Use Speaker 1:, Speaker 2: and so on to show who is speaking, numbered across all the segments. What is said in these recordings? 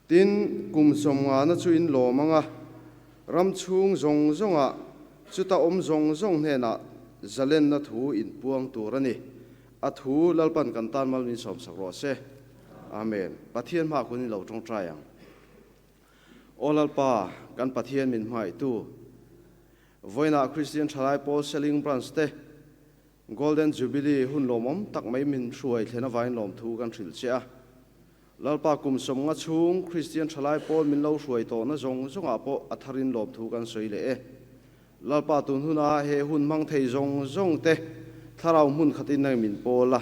Speaker 1: Tin, kum sawmngana chu in lawm ang a, ram chhung zawng zawngah chuta awm zawng zawng hnenah zalenna thu in puang tur a ni. A thu Lalpan kan tan mal min sawmsak rawh se. Amen. Pathian hma kun in lo tawngtai ang. Aw Lalpa, kan Pathian min hmangaihtu, vawiinah Kristian Thalai Pawl Seling Branch te Golden Jubilee hun lawmawm tak mai min hruai thlen avangin lawmthu kan hrilh che a. Lalpa kum sawmnga chhung Kristian Thalai Pawl min lo hruai tawhna zawng zawngah pawh a tharin lawmthu kan sawi leh e. Lalpa tun huna he hun hmang thei zawng zawng te thlarau hmun khatin nang min pawl a,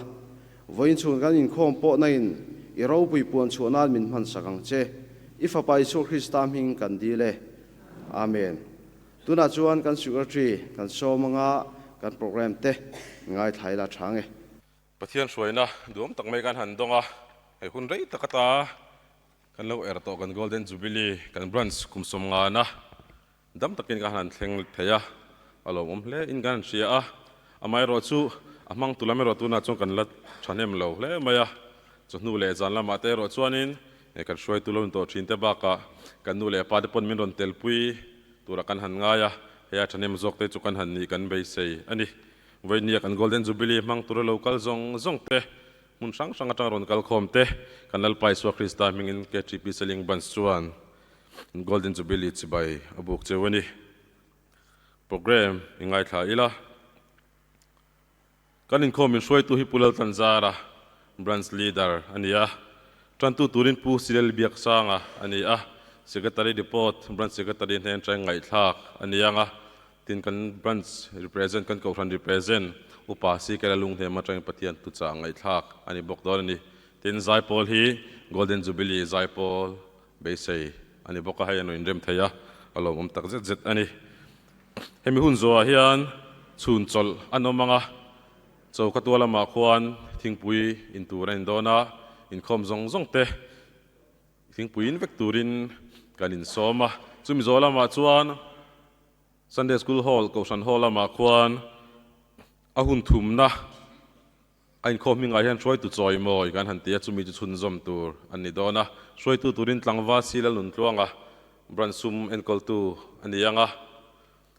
Speaker 1: vawiin chhun kan inkhawm pawh nangin i ropui puan chhuah nan min hmansak ang che. I Fapa Isua Krista hming kan dil e. Amen. Tunah chuan kan Secretary kan sawm anga kan program te ngaithla ila tha nge.
Speaker 2: Pathian hruaina duam tak mai kan han dawng a, hei hun rei tak ata kan lo er tawh kan Golden Jubilee kan branch kum sawmngana Dam takin ka han thleng thei a, a lawmawm hle in kan han hria a, amaherawh chu a hmang tu lam erawh tunah chuan kan la thahnem lo hle mai a, chawhnu leh zan lamah te erawh chuanin kan hruaitu lo intawh thin te bakah kan nu leh pa te pawn min rawn telpui turah kan han ngai a, hei a thahnem zawk te chu kan han nih kan beisei a ni. Vawinia kan Golden Jubilee hmang tura lo kal zawng zawng te, hmun hrang hrang atanga rawn kal khawm te, kan Lalpa Isua Krista hmingin KTP Seling Branch chuan Golden Jubilee chibai a buk cheu a ni. Programme i ngaithla ila. Kan inkhawm in hruaitu hi Pu Laltlanzara, Branch Leader a ni a. Tantu turin Pu Silel Biaksanga a ni a. Secretary Report, Branch Secretary hnen atangin ngaihthlak a ni ang a. Tin kan Branch Represent, kan Kohhran Represent, Upa Sikela Lunghnem atangin Pathian tuchah ngaihthlak a ni bawk dawn a ni. Tin Zaipawl hi Golden Jubilee Zaipawl Beisei a ni bawk a, hei an rawn inrem thei a, a lawmawm tak zet zet a ni. Hemi hun zawhah hian chhun chawlh an awm ang a, choka tual lamah khuan thingpui in tur a indawn a, inkhawm zawng zawng te thingpui in vek turin kan insawm a. Chumi zawh lamah chuan Sunday School Hall, Kohhran Hall lamah khuan a hun thumna, A inkhawm hmingah hian hruaitu chawimawi kan han ti a, chumi chu chhunzawm tur an ni dawn a. Hruaitu turin tlangval Sila Nuntluanga branch sum enkawltu a ni ang a,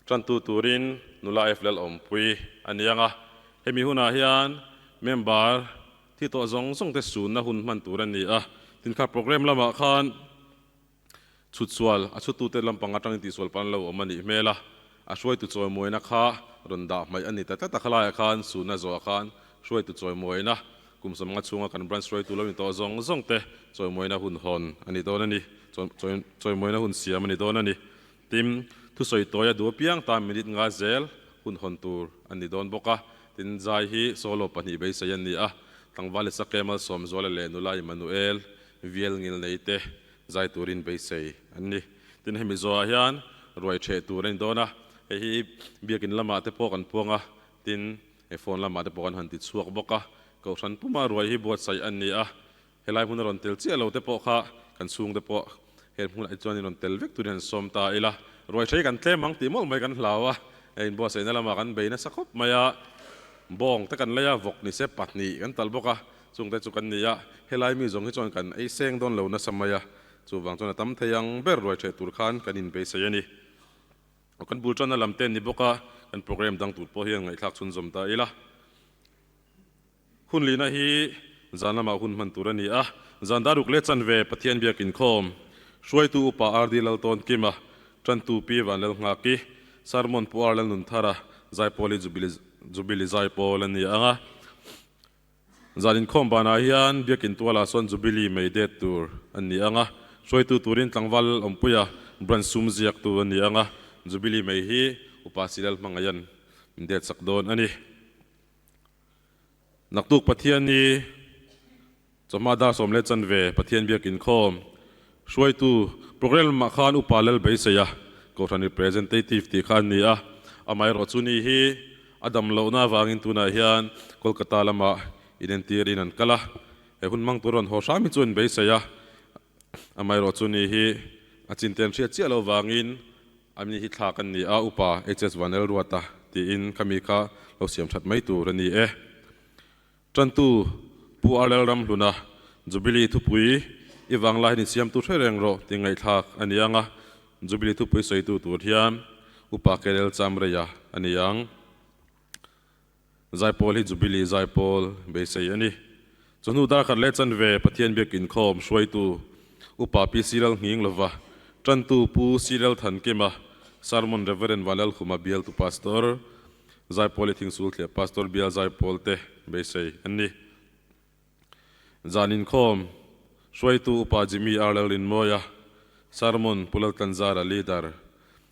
Speaker 2: tantu turin nula F Lalawmpui a ni ang a. Hemi hunah hian member thi tawh zawng zawng te sunna hun hman tur a ni a, tin kha programme lamah khan Chhutsual, a chhuttute lampang atangin tihsual pan lo awm a nih hmel a, a hruaitu chawimuaina kha rawn dah hmaih a ni ta tlat a, khalaiah khan suhna zawhah khan hruaitu chawimuaina kum sawmnga chhunga kan branch hruaitu lo intawh zawng zawng te chawimuaina hun hawn a ni dawn a ni, chawimuaina hun siam a ni dawn a ni. Tin, thusawi tawi a duh apiang tan minute nga zel hun hawn tur a ni dawn bawk a, tin zai hi solo pahnih beisei a ni a, tlangval Isake Malsawmzuala leh nula Immanuel Vial ngilnei te zai turin beisei an ni. Tin, hemi zawhah hian ruai ṭheh tur a ni dawn a, hei hi biakin lamah te pawh kan puang a, tin, he phone lamah te pawh kan han ti chhuak bawk a, Kohhran puma ruai hi buatsaih an ni a, helai hmun a rawn tel chiah lo te pawh kha kan chhungte pawh he hmunah hi chuan in rawn tel vek turin han sawm ta ila, ruai ṭhei kan tlem ang tih mawlh mai kan hlau a, hei inbuatsaihna lamah kan bei nasa khawp mai a, bawng te kan lei a, vawk ni se pahnih kan talh bawk a. Chungte chu kan ni a, helai mi zawng hi chuan kan ei seng dawn lo nasa mai a, chuvang chuan a tam thei ang ber ruai ṭheh tur khan kan inbeisei a ni. Kan bul ṭanna lam te an ni bawk a, kan program dang tur pawh hian ngaihthlak chhunzawm ta ila. Hun lihna hi zan lamah hun hman tur a ni a, zan dar ruk leh chanve Pathian biak inkhawm, hruaitu upa RD Laltawnkima, ṭantu Pi Vanlalnghaki, Sermon Pu R Lalnunthara, Zaipawl hi Jubilee Zaipawl a ni ang a. Zan inkhawm banah hian Biakin tualah sawn Jubilee mei det tur an ni ang a, hruaitu turin tlangval awmpuia branch sum ziaktu a ni ang a, Jubilee mei hi Upa Silal hmangaihan min det sak dawn a ni. Naktuk Pathian hi chawhma dar sawm leh chanve Pathian biak inkhawm hruaitu programme lamah khan Upa Lal Beiseia Kohhran representative tih kha an ni a, amaherawhchu ni hi A dam lohna avangin tunah hian Kolkata lamah inentirin an kal a, he hun hmang tur rawn haw hram hi chu an beisei a, amaherawhchu ni hi a chinten hriat chiah loh vangin a mi hi thlak an ni a, Upa HS Vanelruata tiin khami kha lo siam that mai tur a ni e. Tantu Pu RL Ramhluna Jubilee thupui. I vanglai hian insiamtu hre reng rawh tih ngaihthlak a ni ang a, Jubilee thupui sawitu tur hian Upa Kerel Chamreia a ni ang. Zaipawl hi Jubilee Zaipawl beisei a ni. Chawhnu dar khat leh chanve Pathian biak inkhawm hruaitu Upa Pi Siral Nghing lova tantu Pu Siral Thankima, Sermon Rev. Vanlalkhuma bialtu Pastor, Zaipawl hi Thingsul thliah Pastor bial Zaipawl te beisei an ni. Zan inkhawm hruaitu Upa Jimmy R. Lalrinmawia, Sermon Pu Laltlanzara Leader,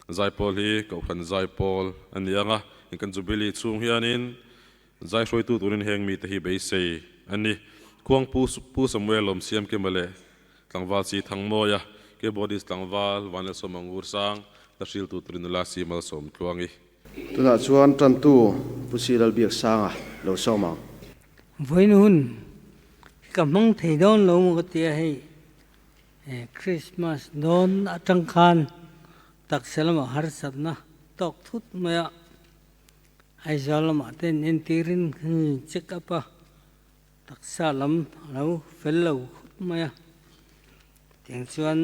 Speaker 2: Zaipawl hi Kohhran Zaipawl a ni ang a, in kan Jubilee chhung hianin zai hruaitu turin heng mite hi beisei a ni. Khuang Pu Pu Samuel Lawmsiamkima leh Tlangval Si Thangmawia, Keyboardist Tlangval Vanlalsawma Ngursang, hla hriltu turin nula Si Malsawmtluangi.
Speaker 1: Tunah chuan tantu Pu Si Lalbiaksanga lo sawm ang.
Speaker 3: Vawiin hun hi ka hmang thei dawn lo maw ka ti a, hei Christmas dawn atang khan taksa lamah harsatna tawk thut mai a, Aizawl lamah te in entirin kan in check up a, taksa lam a lo fel lo khawp mai a, tiang chuan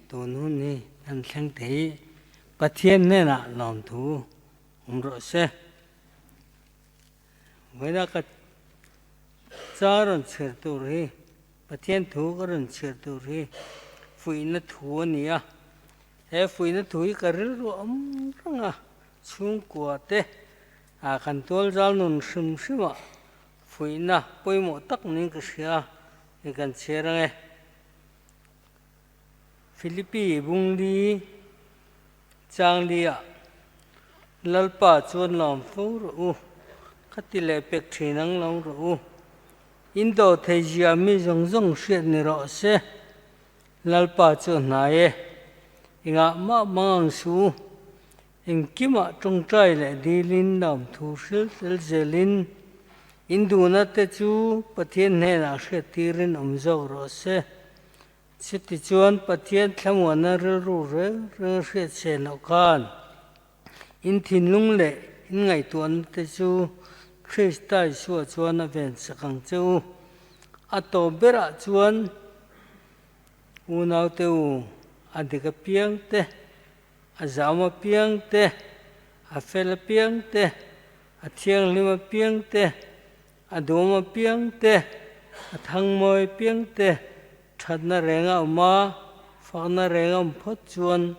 Speaker 3: tun hun hi kan thleng thei Pathian hnenah lawmthu awm rawh se. Vawiina ka cha rawn chhiar tur hi, Pathian thu ka rawn chhiar tur hi fuihna thu a ni a. He fuihna thu hi ka rilru awm reng a, chhungkua te ah kan tual zal nun hrim hrim ah fuihna pawimawh tak niin ka hria a, ni kan chhiar ang e. Philippi Bungli Changlia, Lalpa chuan lawm fo rawh u, ka ti leh pek thin ang lo rawh u. In dawh thei zia mi zawng zawng hriat ni rawh se. Lalpa chu a hnai e. Engah mah mang ang suh u. Engkimah tawngtai leh dilin lawm thu hril tel zelin in duhna te chu Pathian hnenah hriat tirin awm zawk rawh se. Chutichuan Pathian thlamuanna rilru reng reng hriat che loh khan in thinlung leh in ngaihtuahna te chu Krista Isua chuan a ven sak ang che u. A tawp berah chuan unaute u, a dik apiang te, a zam apiang te, a fel apiang te, a thianghlim apiang te, A dawm apiang te, a thangmawi apiang te thatna reng a awm a, fakna reng a awm phawt chuan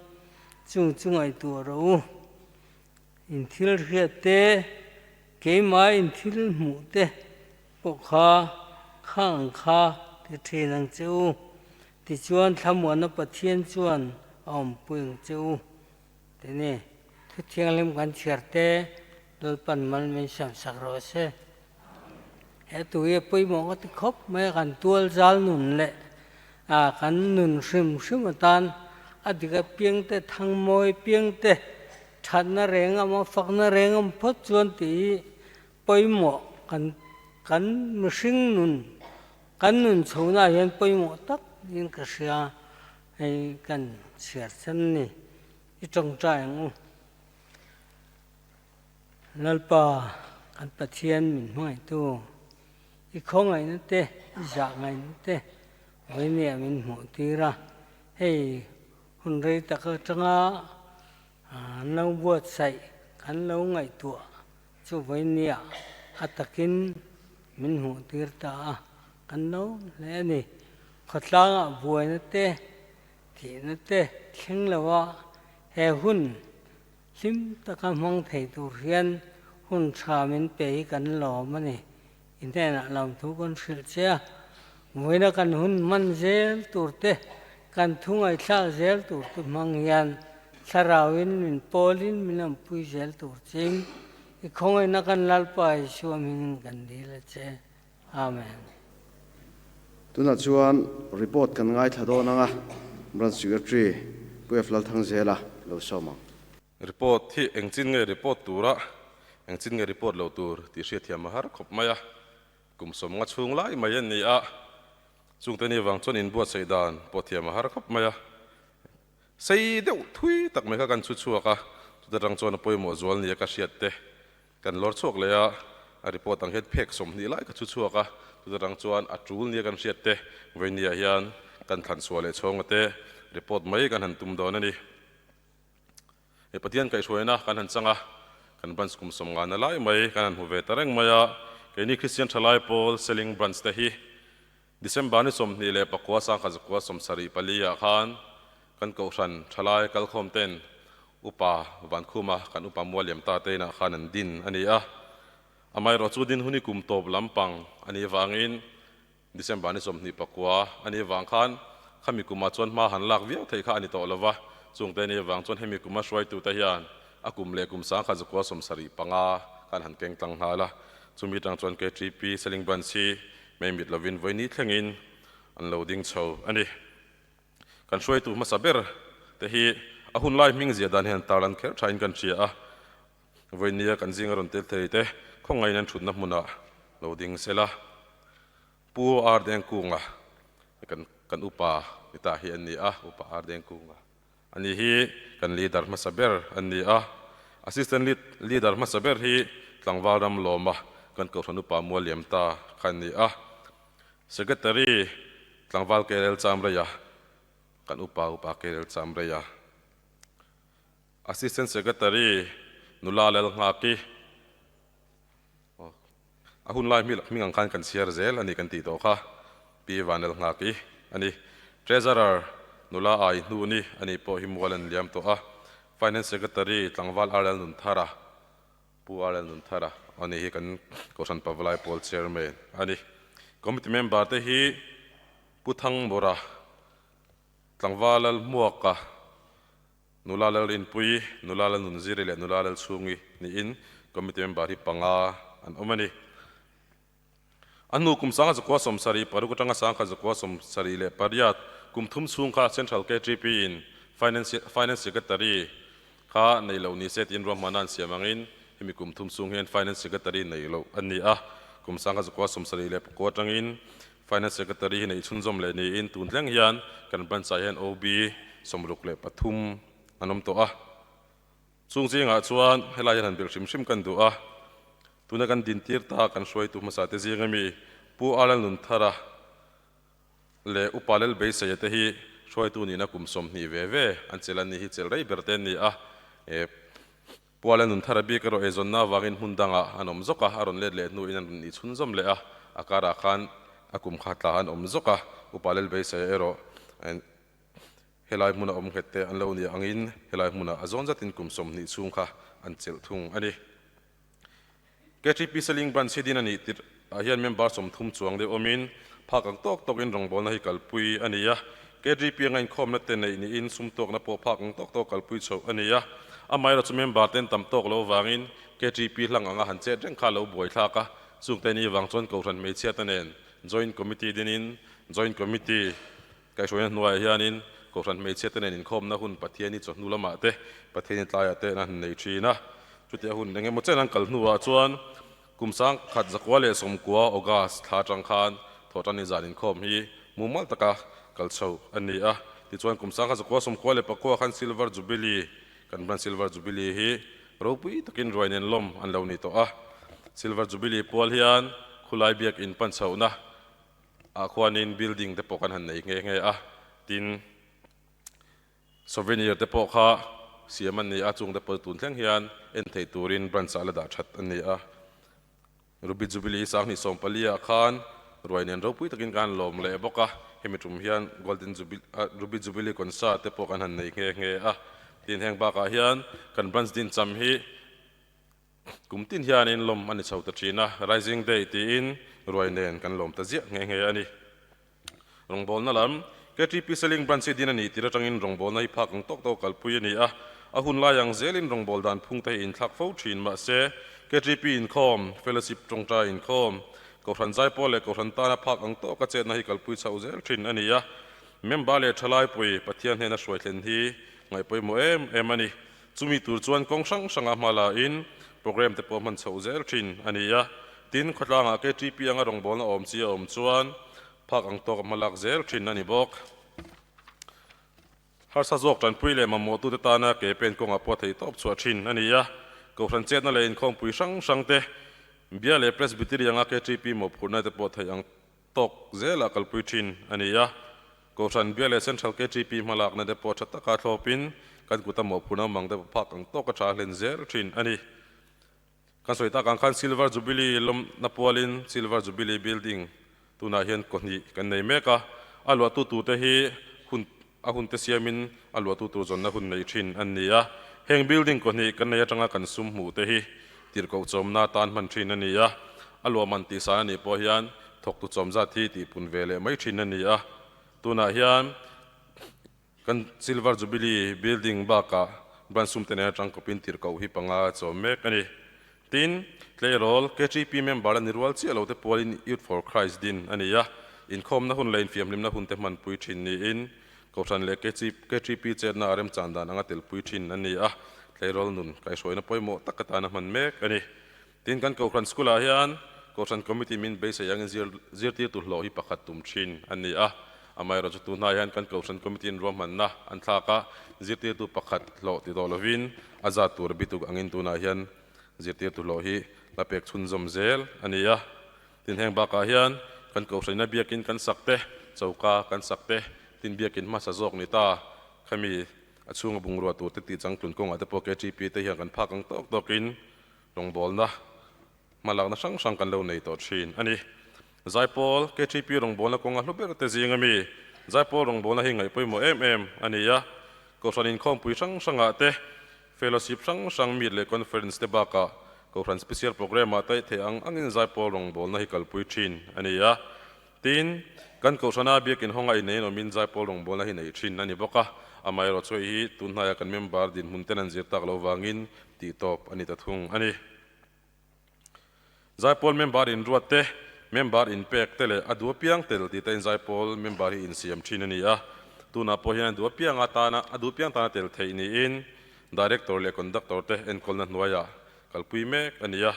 Speaker 3: chung chu ngaihtuah rawh u. In thil hriat te, keimah in thil hmuh te pawh kha khang ang kha ti thin ang che u. Tichuan thlamuanna Pathian chuan a awmpui ang che u. Tini, thu thianghlim kan chhiar te Lalpan mal min siam sak rawh se. He tu hi a pawimawh ka ti khawp mai a, kan tual zal nun leh kan nun hrim hrim atan a dik apiang te, thang mawi apiang te, thatna reng a awm a, fakna reng a awm phawt chuan tih hi pawimawh kan kan mihring nun, kan nun chhohnaah hian pawimawh tak niin ka hria. Hei kan chhiar chan ni, i tawngtai ang u. Lalpa kan Pathian min hmangaihtu, i khawngaihna te, i zahngaihna te vawinia min hmuh tir a. Hei hun rei tak atanga an lo buatsaih kan lo ngaihtuah chu vawinia a takin min hmuh tir ta a, kan lo hle a ni. Khawtlangah buaina te, thihna te thleng lo a, he hun hlim taka hmang thei tur hian hun tha min pe hi kan lawm a ni. I hnenah lawmthu kan hrilh che a, vawiina kan hun hman zel tur te, kan thu ngaihthlak zel tur te hmang hian thlarauin min pawlin min awmpui zel tur ching i khawngaihna kan Lalpa Isua hmingin kan dil a che. Amen.
Speaker 1: Tunah chuan report kan ngaithla dawn ang a, Branch Secretary Pu F. Lalthangzela lo sawm ang.
Speaker 2: Report hi engchin nge report tura, engchin nge report lo tur tih hriatthiam a har khawp mai a, kum 50 chhung lai mai a ni a, chungte ni vang chuan inbuatsaih dan pawh thiam a har khawp mai a. Sei deuh thui tak mai kha kan chhu chhuak a, chuta tang chuan a pawimawh zual nia ka hriat te kan lawr chhuak leh a, a report ang hian phek 20 lai ka chhu chhuak a, chuta tang chuan a tul nia kan hriat te vawinia hian kan thlan chhuah leh chhawng ate report mai kan han tum dawn a ni. He Pathian kaihhruaina kan han chang a, kan branch kum sawmngana lai mai kan han hmu ve ta reng mai a, keini Kristian thalai pawl Seling Branch te hi December ni 29 1974 ah khan kan Kohhran thalai kalkhawm ten Upa Vankhuma kan Upa Mualiam ta te inah khan an din a ni a, amaherawh chu din hun hi kum tawp lampang a nih vangin December ni 29 a nih vang khan khami kumah chuan hma han lak viau theih kha a ni tawh lo va, chungte nih vang chuan hemi kuma hruaitute hian a kum leh kum 1975 khan han keng tlang nghal a, chumi tang chuan KTP Selling Branch hi mei mit lovin vawi ni thlengin an lo ding chho a ni. Kan hruaitu hmasa ber te hi a hun lai hming zia dan hian tarlan kher thain kan hria a, vawinia kan zinga rawn tel thei te khawngaiin an thutna hmunah lo ding sela. Pu Ar Dengkunga kan kan upa ni ta hi an ni a, Upa Ar Dengkunga ani hi kan leader hmasa ber an ni a, Assistant leader hmasa ber hi Tlangval Ramlawma kan Kohhran Upa Mualiam ta kha an ni a. Secretary tlangval Kerel Chamreia, kan upa upa Kerel Chamreia, Assistant Secretary nula Lalnghaki, a hun lai hming ang khan kan chhiar zel a ni kan tih tawh kha, Pi Vanlalnghaki a ni. Treasurer nula Ai Hnuni a nih pawh hi mual an liam tawh a, Finance Secretary tlangval RL Nunthara, Pu RL Nunthara a ni hi kan Kohhran Pavalai Pawl Chairman a ni. Committee member te hi Pu Thangmura, Tlangval Lalhmuaka, Nula Lalrinpui, Nula Lalnunziri leh Nula Lalchhungi niin Committee member hi panga an awm a ni. A hnu kum 1976 atanga 1978 kum thum chhung kha Central KTP in Finance Finance Secretary kha nei loh ni se tiin ruahmanna an siam angin hemi kum thum chhung hian Finance Secretary nei loh a ni a. Kum 1979 atangin Finance Secretary hi neih chhunzawm leh niin tun thleng hian kan branch ah hian OB 63 an awm tawh a. Chung zingah chuan helai hian han belh hrim hrim kan duh a. Tuna kan dintir ta kan hruaitu hmasa te zing ami Pu Alan Nunthara leh Upa Lel Beiseia te hi hruaitu nihna kum 20 ve ve an chelh a ni hi chelh rei ber te an ni a. Pu Alan Nunthara bik erawh eizawnna avangin hmun dangah an awm zawk a, a rawn let leh hnuin an rawn inchhunzawm leh a, a karah khan a kum kha tla an awm zawk a. Upa Lel Beiseia erawh Helai hmuna awm nghet te an lo nih angin helai hmunah a zawn zatin kum 20 chhung kha an chelh thung a ni. KTP Seling Branch hi din a nih tirh ah hian member 30 chuang deuh awmin phak ang tawk tawkin rawngbawlna hi kalpui a ni a. KTP anga inkhawmna te neih niin sum tawkna pawh phak ang tawk tawk kalpui chhoh a ni a. Amaherawhchu chu member ten tam tawk lo vangin KTP hlang anga han chet reng kha lo buaithlak a. Chungte ni vang chuan Kohhran hmeichhia te nen Joint Committee dinin Joint Committee Kaihhruaina hnuaiah hianin Kohhran hmeichhia te nen inkhawmna hun Pathiani chawhnu lamah te, Pathiani tlaiah te an han nei thin a. Chutia hun eng emaw chen an kal hnuah chuan kum 1990 August thla atang khan Thawhtanni zan inkhawm hi mumal taka kal chho a ni a. Tichuan kum 1994 khan Silver Jubilee, kan hman Silver Jubilee hi ropui takin ruai nen lawm an lo ni tawh a. Silver Jubilee pual hian khulai biakin pan chhohna Ah khuanin building te pawh kan han nei nghe nghe a, tin souvenir te pawh kha siam an ni a, chung te pawh tun thleng hian en theih turin branch ah la dah that an ni a. Ruby Jubilee 2014 ah khan ruai nen ropui takin kan han lawm leh bawk a, hemi tum hian Golden Jubilee Ruby Jubilee concert te pawh kan han nei nghe nghe a, tin heng bakah hian kan branch din cham hi Kum tin hianin lawm a ni chho ta thin a, Rising Day tiin ruai nen kan lawm ta ziah nghe nghe a ni. Rawngbawlna lam, KTP Seling Branch hi din a nih tir atangin rawngbawlna hi phak ang tawk tawk kalpui a ni a, a hun lai ang zelin rawngbâwl dan phung te hi inthlak fo thin mahse, KTP inkhawm, Fellowship tawngtai inkhawm, Kohhran Zaipawl leh Kohhran tana phak ang tawka chetna hi kalpui chhoh zel thin a ni a, member leh thalaipui Pathian hnena hruai thlen hi ngaihpawimawh em em a ni. Chumi tur chuan kawng hrang hranga hma la in programme te pawh hman chhoh zel thin a ni a. Tin, khawtlangah KTP anga rawngbawlna awm chi a awm chuan phak ang tawk a hma lak zel thin a ni bawk. Harsa zawk tanpui leh mamawhtute tana ke pen kawngah pawh theih tawp chhuah thin a ni a. Kohhran chetna leh inkhawmpui hrang hrang te, Bia leh Presbytery anga KTP mawhphurhna te pawh theih ang tawk zela kalpui thin a ni a. Kohhran Bial leh Central KTP hmalakna te pawh tha taka thlawpin kan kuta mawhphurhna awm ang te pawh phak ang tawka tha hlen zel thin a ni. Kan sawi tak ang khan Silver Jubilee lawmna pualin Silver Jubilee Building tunah hian kaw hnih kan nei mek a, a luahtu turte hi hun a hunte siamin a luahtu tur zawnna hun nei thin an ni a. Heng building kaw hnih kan nei atanga kan sum hmuh te hi tirhkoh chawmna atan hman thin a ni a, a luahman tihsan a nih pawh hian thawktu chawm zat hi tihpun ve leh mai thin a ni a. Tunah hian Kan Silver Jubilee Building bakah branch sum te nen atang kawpin tirhkoh hi panga chawm mek a ni. Tin, tleirawl KTP member a ni rual chiah lo te pualin Youth for Christ din a ni a, inkhawmna hun leh infiamhlimna hun te hmanpui thin niin Kohhran leh KTP chetna a remchan dan anga telpui thin a ni a, tleirawl nun kaihhruaina pawimawh tak atana hman mek a ni. Tin, kan Kohhran School ah hian Kohhran Committee min beisei angin zirtirtu hlawh hi pakhat tum thin a ni a. Amaherawhchu tun hnaiah hian kan Kohhran Committee in ruahmanna an thlak a, zirtirtu pakhat hlawh ti tawh lovin a zat tur bituk angin tunah hian zirtirtu hlawh hi la pek chhunzawm zel a ni a. Tin, heng bakah hian kan Kohhranina biakin kan sak te, choka kan sak te, tin biakin hmasa zawk ni ta khami a chhunga bungrua tur te tih changtlun kawngah te pawh KTP te hian kan phak ang tawk tawkin Rawngbawlna hmalakna hrang hrang kan lo nei tawh thin a ni. Zaipawl KTP rawngbawlna kawnga hlu ber te zing ami Zaipawl rawngbawlna hi ngaih pawimawh em em a ni a. Kohhran inkhawmpui hrang hrangah te, fellowship hrang hrang meet leh conference te bakah Kohhran special programme ah te theih ang angin Zaipawl rawngbawlna hi kalpui thin a ni a. Tin, kan Kohhrana biakin hawnga ineiin awmin Zaipawl rawngbawlna hi neih thin a ni bawk a, amaherawhchu hei hi tunhnaia kan member dinhmun ten an zir tak lo vangin tih tawp a ni ta thung a ni. Zaipawl member inruat te, member inpek te leh a duh apiang tel tih te in Zaipawl member hi insiam thin a ni a, tunah pawh hian a duh apiang atana a duh apiang tana tel theih niin Director leh Conductor te enkawlna hnuaiah kalpui mek a ni a.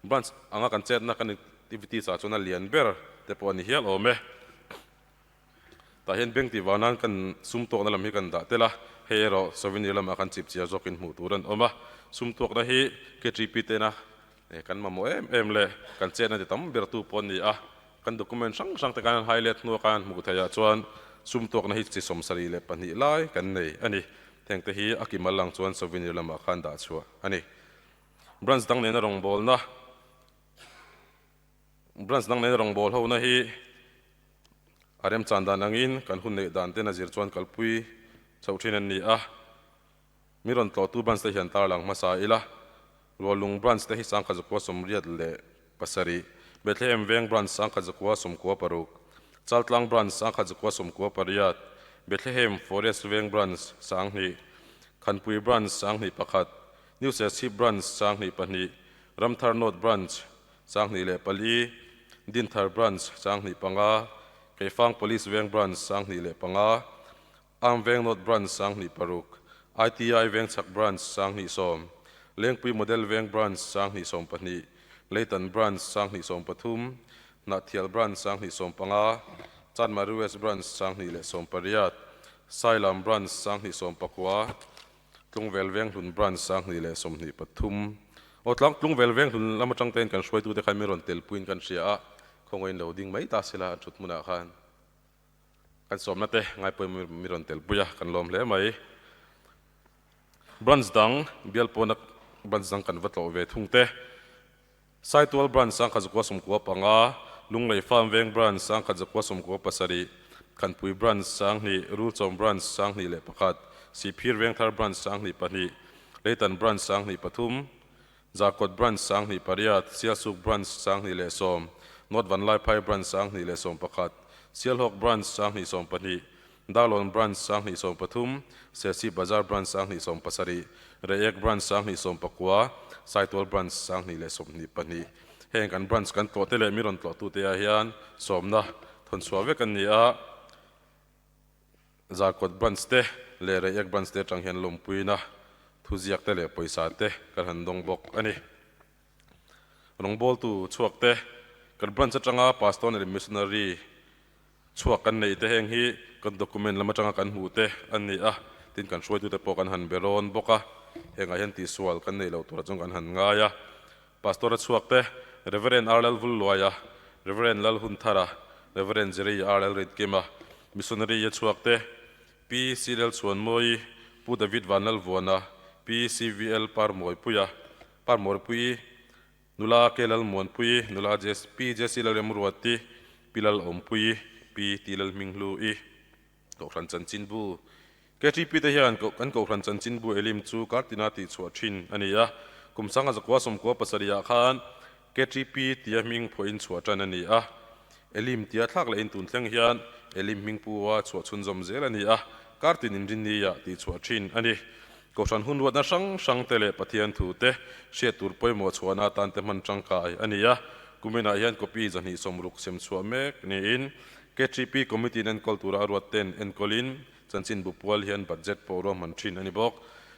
Speaker 2: Branch anga kan chetna kan activities ah chuan a lian ber te pawh a ni hial awm e. Tah hian bank tih vang nan kan sum tuakna lam hi kan dah tel a, hei erawh souvenir lamah kan chip chiar zawkin hmuh tur an awm a. Sum tuakna hi KTP tena kan mamawh em em leh kan chetna ti tam ber tu pawh a ni a. Kan document hrang hrang te kan han highlight hnua kan han hmuh theih ah chuan sum tuakna hi chi 72 lai kan nei a ni. Heng te hi a kimal lang chuan souvenir lamah khan dah chhuah a ni. Branch dang nena rawngbawlna Branch dang nena rawngbâwl hona hi a remchan dan angin kan hun neih dan ten a zir chuan kalpui chhoh thin an ni a. Mi rawn tlawhtu branch te hian tarlang hmasa ila, Rualung branch te hi 1987, Bethlehem Veng branch 1996, Chaltlang branch 1998, Bethlehem Forest Veng branch 2000, Khanpui branch 2001, New Serchhip Branch 2002, Ramthar North Branch 2004, Dinthar Branch 2005, Keifang Police Veng Branch 2005, Arm Veng North Branch 2006, ITI Vengchhak Branch 2010, Lengpui Model Veng Branch 2012, Leitan Branch 2013, Hnahthial Branch 2015, Chanmari West Branch 2018, Sailam Branch 2019, Tlungvel Venghlun Branch 2023. Aw tlang Tlungvel Venghlun lam atang tein kan hruaitute khan min rawn telpuiin kan hria a, khawngaih in lo ding mai ta sela an thut hmunah khan kan sawmna te ngaipawimawh min rawn telpui a, kan lawm hle mai. Branch dang bial pawna branch dang kan va tlawh ve thung te. Saitual Branch 1995, Lunglei Farm Veng Branch 1997, Khanpui Branch 2000, Rulchawm Branch 2001, Sihphir Vengthar Branch 2002, Leitan Branch 2003, Zarkawt Branch 2008, Sialsuk Branch 2010, North Vanlaiphai Branch 2011, Sialhawk Branch 2012, Darlawn Branch 2013, Serchhip Bazar Branch 2017, Reiek Branch 2019, Saitual Branch 2022. Heng kan branch kan tlawh te leh mi rawn tlawh tute ah hian sawmna thawn chhuah vek an ni a, Zarkawt Branch te leh Reiek Branch te atang hian lawmpuina thuziak te leh pawisa te kan han dawng bawk a ni. Rawngbawltu chhuak te kan branch atanga Pastor leh Missionary Chhuak kan neih te heng hi kan document lam atanga kan hmuh te an ni a, tin kan hruaitute pawh kan han be rawn bawk a, hengah hian tihsual kan neih loh turah chuan kan han ngai a. Pastor a chhuak te, Rev. R. Lalvulluaia, Rev. Lalhunthara, Rev. Jerry R. Lalritkima. Missionary a chhuak te, Pi Cyril Chhuanmawii, Pu David Vanlalvuana, Pi CVL Parmawipuia, Parmawipuii, Nula K Lalmuanpuii, Nula Pi JC Lalremruati, Pi Lalawmpuii, Pi T Lalhminghlu-i. Kohhran Chanchinbu KTP te hian kan Kohhran Chanchinbu Elim chu kartina tihchhuah thin a ni a. Kum sanga zakua sawmkua pasarihah khan KTP tia hming phuahin chhuah tan a ni a. Elim tia thlak lehin tun thleng hian Elim hming pua chhuah chhunzawm zel a ni a, kartin inrinnia tihchhuah thin a ni. Kohhran hun ruatna hrang hrang te leh Pathian thu te hriat tur pawimawh chhuahna atan te hman tangkai a ni a. Kuminah hian copy 260 sem chhuah mek niin KTP Committee in enkawl tura a ruat ten enkawlin chanchinbu pual hian budget pawh ruahman thin a ni bawk.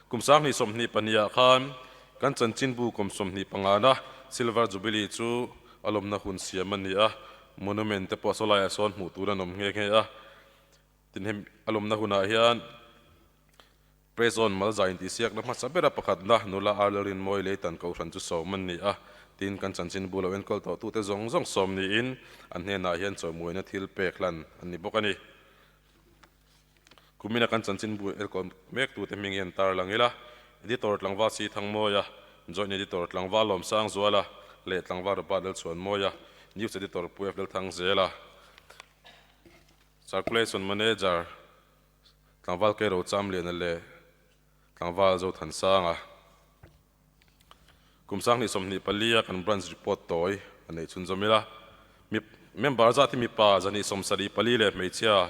Speaker 2: Kum 2024 ah khan kan chanchinbu kum 25 na Silver Jubilee chu a lawmna hun siam a ni a, monument te pawh sawlaiah sawn hmuh tur an awm nghe nghe a. Tin hemi a lawmna hunah hian Press on Malza intihsiakna hmasa bera pakhatna nula Arlerin Mawi Leitan Kohhran chu sawm an ni a, tin kan chanchinbu lo enkawl tawhtute zawng zawng sawm niin an hnenah hian chawimuaina thil pek hlan an ni bawk a ni. Kumina kan chanchinbu enkawl mektute hming hian tar lang ila, Editor Tlangval Si Thangmawia, Joint Editor Tlangval Lawmsangzuala leh Tlangval Robert Lalchhuanmawia, News Editor Pu F Lalthangzela, Circulation Manager, Tlangval Keiro Chamliana leh Tlangval Zothansanga. Kum 2024 a kan Branch report tawi a neih chhunzawm ila, mi member zat hi mipa 274 leh hmeichhia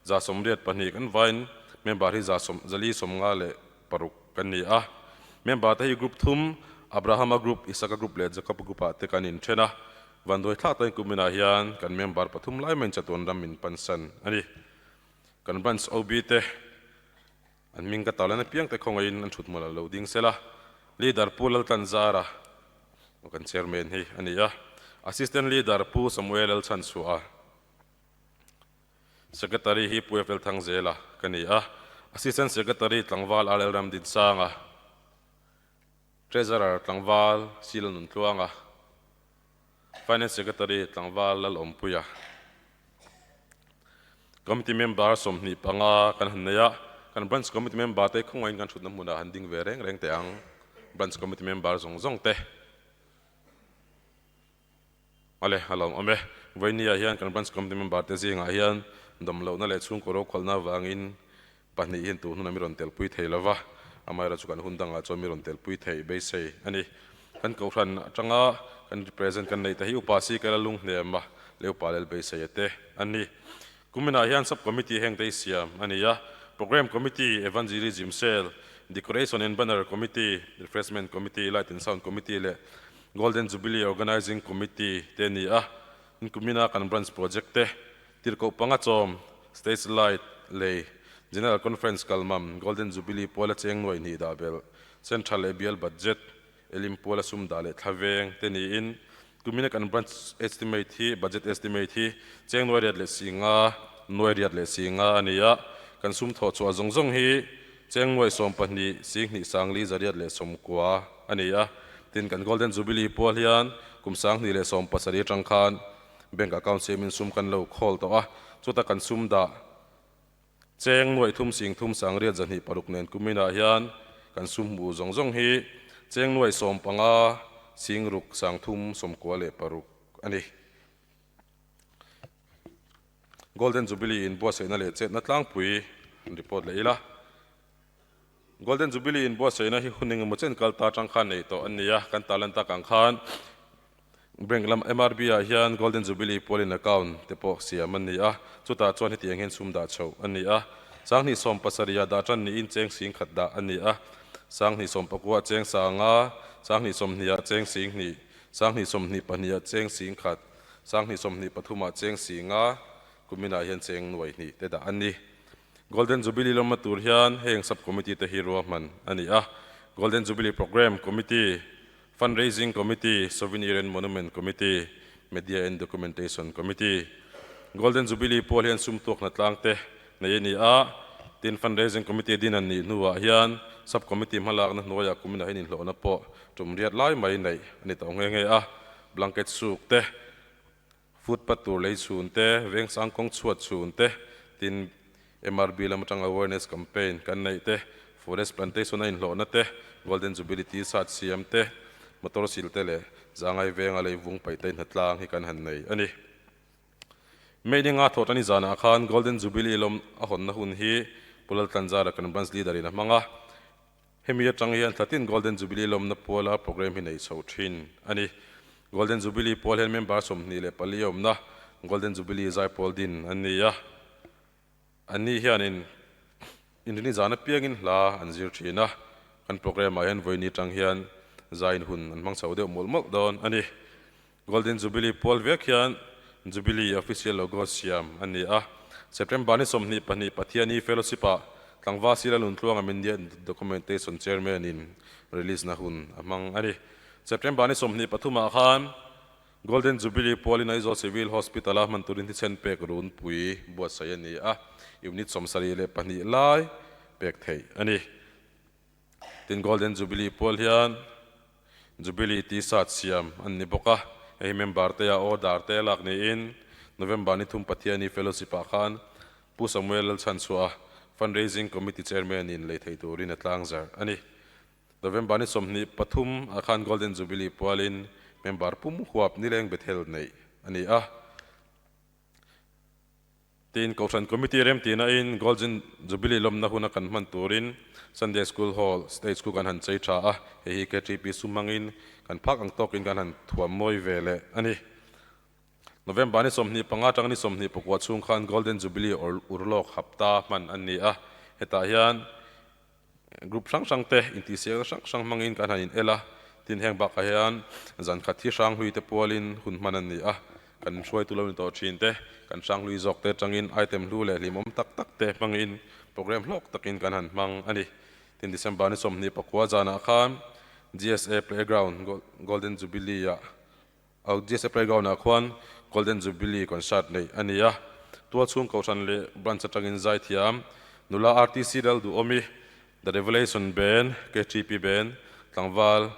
Speaker 2: 182 kan vain member hi 456 kan ni a. Member te hi group thum, Abrahama group, Isaka group leh Jacob group ah te kan inthen a. Vanduai thlak takin kuminah hian kan member pathum lai maiin chatuan ram min pansan a ni. Kan branch OB te an hming ka tarlan apiang te khawngaihin an thut hmuh lo ding sela. Leader Pu Laltlanzara kan chairman hi a ni a. Assistant Leader Pu Samuel Lalchhanchhuah, Secretary hi Pu FL Thangzela ka ni a. Assistant Secretary Tlangval RL Ramdinsanga, Treasurer Tlangval Sila Nuntluanga, Finance Secretary Tlangval Lalawmpuia. Committee member 25 kan han nei a, kan Branch Committee member te khawngaihin kan thutna hmunah han ding ve reng reng teh ang, Branch Committee member zawng zawng te. Ale, a lawm awm e. Vawinia hian kan Branch Committee member te zingah hian dawmlohna leh chhungkaw rokhawlhna avangin pahnih hian tun hunah mi rawn telpui thei lo va, amaherawhchu kan hun dangah chuan mi rawn telpui theih beisei a ni. Kan kohhran atanga kan represent kan neih te hi Upa Sikela Lunghnema leh Upa Lalbeiseia te an ni. Kuminah hian Sub Committee heng te hi siam a ni a, Programme Committee, Evangelism Cell, Decoration and Banner Committee, Refreshment Committee, Light and Sound Committee leh Golden Jubilee Organising Committee te a ni a. Kumina kan Branch Project te Tirhkoh panga chawm, Stage Light, lei, General Conference kalmam, Golden Jubilee puala cheng nuai hnih dah belh, Central leh bial budget, Elim puala sum dah leh thla veng te niin kumina kan branch estimate hi, budget estimate hi cheng nuai riat leh si nga, nuai riat leh si nga a ni a, kan sum thawh chhuah zawng zawng hi cheng nuai 12 sing hnih sangli zariat leh 90 a ni a, tin kan Golden Jubilee pual hian kum 2017 atang khan Bank account siamin sum kan lo khawl tawh a, chuta kan sum dah cheng nuaih thum sing thum sangriat 206 nen kuminah hian kan sum hmuh zawng zawng hi cheng nuaih 15 sing ruk sang thum 96 a ni. Golden Jubilee inbuatsaihna leh chetna tlangpui an report leh ila. Golden Jubilee inbuatsaihna hi hun engemaw chen kal ta atang khan nei tawh an ni a, kan tarlan tak ang khan Bank lam MRB ah hian Golden Jubilee pualin account te pawh siam an ni a, chutah chuan hetiang hian sum dah chhoh a ni a. 2017 ah dah tan niin cheng 10,000 dah a ni a, 2019 ah cheng 5,000, 2020 ah cheng 2,000, 2022 ah cheng 1,000, 2023 ah cheng 5,000, kuminah hian cheng 2,000 te dah a ni. Golden Jubilee lawmna tur hian heng sub committee te hi ruahman a ni a, Golden Jubilee Programme Committee, Fundraising Committee, Souvenir and Monument Committee, Media and Documentation Committee. Golden Jubilee pawl hian sum tuak hnatlang te nei a ni a, tin Fundraising Committee din an nih hnuah hian Sub Committee hmalakna hnuaiah kuminah hian inhlawhna pawh tum riat lai mai neih a ni tawh nghe nghe a, blanket suk te, Footpath tur lei chhun te, vengsang kawng chhuat chhun te, Tin, MRB lam atanga awareness campaign kan neih te, forest plantation a inhlawhna te, Golden Jubilee T-shirt siam te, motor sil te leh zangai venga lei vung paih te hnatlang hi kan han nei a ni. May ni nga thawh tani zanah khan Golden Jubilee lawm a hawnna hun hi Pu Laltlanzara kan branch leader in a hmang a. Hemi atang hian thlatin Golden Jubilee lawmna puala programme hi nei chho thin a ni. Golden Jubilee pual hian member 24 awmna Golden Jubilee zaipawl din an ni a. Anni hianin Inrini zan apiangin hla an zir thin a, kan programme ah hian vawiin atang hian zain hun an hmang chho deuh mawlh mawlh dawn a ni. Golden Jubilee pual vek hian Jubilee official logo siam a ni a. September ni 22 Pathiani Fellowship ah Tlangval Sila Luntluanga Media Documentation Chairman in release na hun a hmang a ni. September ni 23 ah khan Golden Jubilee pualin Aizawl Civil Hospital a hman turin thisen pek runpui buatsaih a ni a, unit 72 lai pek theih a ni. Tin, Golden Jubilee pual hian Jubilee T-shirt siam an ni bawk a, hei hi member te a order te lak niin November ni thum Pathiani Fellowship ah khan Pu Samuel Lalchhanchhuah Fundraising Committee Chairman in lei thei turin a tlangzarh a ni. November ni 23 ah khan Golden Jubilee pualin member pum huap nileng Bethel neih a ni a. Tin, Kohhran Committee remtihna in Golden Jubilee lawmna huna kan hman turin Sunday School Hall stage khu kan han chei tha a, hei hi KTP sum hmangin kan phak ang tawkin kan han thuam mawi ve leh a ni. November ni 25 atanga ni 29 chhung khan Golden Jubilee urlawk hapta hman an ni a, hetah hian Group hrang hrang te intihsiakna hrang hrang hmangin kan han in el a, tin heng bakah hian zan khat hi hranghlui te pualin hun hman an ni a, kan hruaitu lo ni tawh thin te, kan hranghlui zawk te atangin item hlu leh hlimawm tak tak te hmangin program hlawk takin kan han hmang a ni. Tin December ni 29 zanah khan GSA Playground Golden Jubilee ah GSA Playground ah khuan Golden Jubilee Concert neih a ni a, tualchhung kohhran leh branch atangin zaithiam nula RTC Lalduhawmi, The Revelation Band, KTP Band, tlangval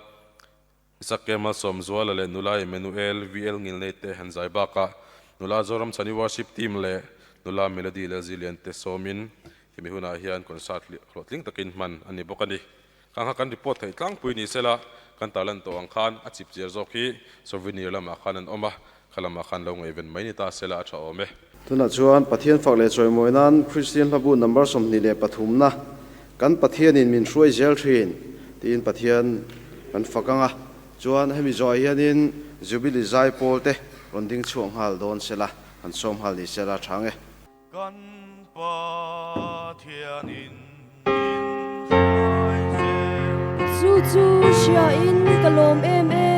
Speaker 2: Isaac Kemal Sawmzuala leh nula Emmanuel VL Ngilnei te han zai bakah nula Zoram Chhani Worship Team leh nula Melody Lalzilian te sawmin hemi hunah hian concert hlawhtling takin hman a ni bawk a ni. Khang kha kan report theih tlangpui ni sela, kan tarlan tawh ang khan a chip chiar zawk hi souvenir lamah khan an awm a, kha lamah khan lo ngaihven mai ni ta sela a tha awm e.
Speaker 1: Tunah chuan Pathian fak leh chawimawi nan Kristian hlabu number 23 na kan Pathianin min hruai zel thin tiin Pathian kan fak ang a, chuan hemi zawhah hianin Jubilee zai pawl te rawn ding chhuak nghal dawn sela, kan sawm nghal ni sela tha ang e.
Speaker 4: Kan Pathianin min hruai zel.
Speaker 5: Chu chu hriain ka lawm em em.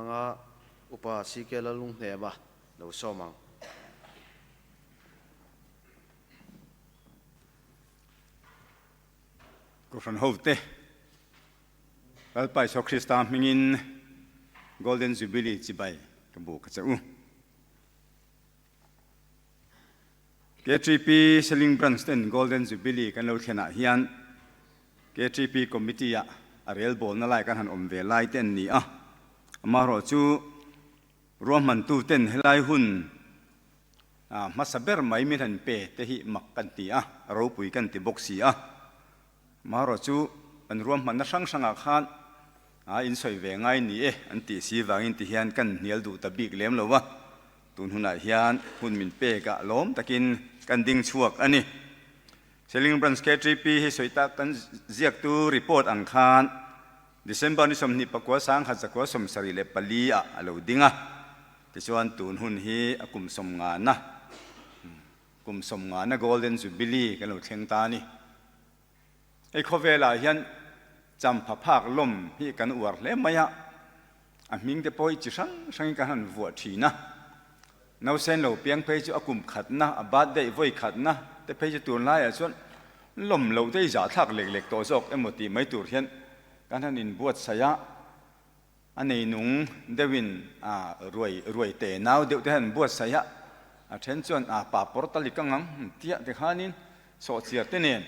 Speaker 1: anga, Upa CK Lalunghnema lo sawm ang.
Speaker 6: Kohhran hote, Lalpa Isua Krista hmingin Golden Jubilee chibai ka bu ka che u. KTP Seling Branch ten Golden Jubilee kan lo thlenah hian KTP Committee ah a rel bawlna lai kan han awm ve lai te an ni a. Amaherawhchu ruahmantu ten helai hun hmasa ber mai min han pe te hi mak kan ti a, ropui kan ti bawk si a. Amaherawhchu kan ruahmanna hrang hrangah khan a insawi ve ngai ni e an tih si vangin ti hian kan hnial duh ta bik lem lo a. Tun hunah hian hun min pek ah lawm takin kan ding chhuak a ni. Seling Branch KTP hi sawi tak kan ziaktu report ang khan December ni 24 1974 ah a lo ding a. Tichuan tun hun hi a kum sawmngana kum sawmngana Golden Jubilee kan lo thleng ta a ni. Hei khawvelah hian champha phak lawm hi kan uar hle mai a, a hming te pawh hi chi hrang hrangin kan han vuah thin a. Nausen lo piang phei chu a kum khatna, a birthday vawi khatna te phei chu tunlaiah chuan lawm loh te hi zahthlak lek lek tawh zawk emaw tih mai tur hian kan han inbuatsaih a. A neinung deuhin a ruai ruai te nau deuh te hian buatsaih a, a then chuan a pa pawr ta lik ang ang tiah te khanin sawhchiar te nen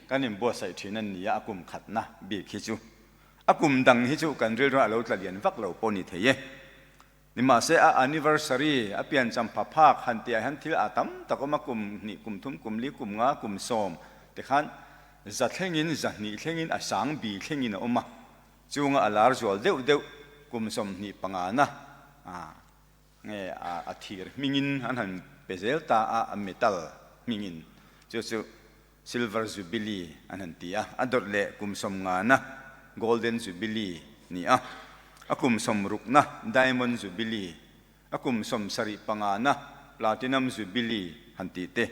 Speaker 6: kan inbuatsaih thin a ni a, a kum khatna bik hi chu a kum dang hi chu kan rilru a lo tla lian vak lo pawh ni thei e. Nimahse a anniversary a piancham pha phak han tih ah hian thil a tam tak awm a, kum hnih, kum thum, kum li, kum nga, kum sawm te khan za thlengin za hnih thlengin a sang bi thlengin a awm a. Chunga a lar zual deuh deuh kum 25 na nge a thir hmingin an han pe zel ta a, a metal hmingin chu chu Silver Jubilee an han ti a, a dawt leh kum 50 na Golden Jubilee ni a, a kum 60 na Diamond Jubilee, a kum 75 na Platinum Jubilee han tih te,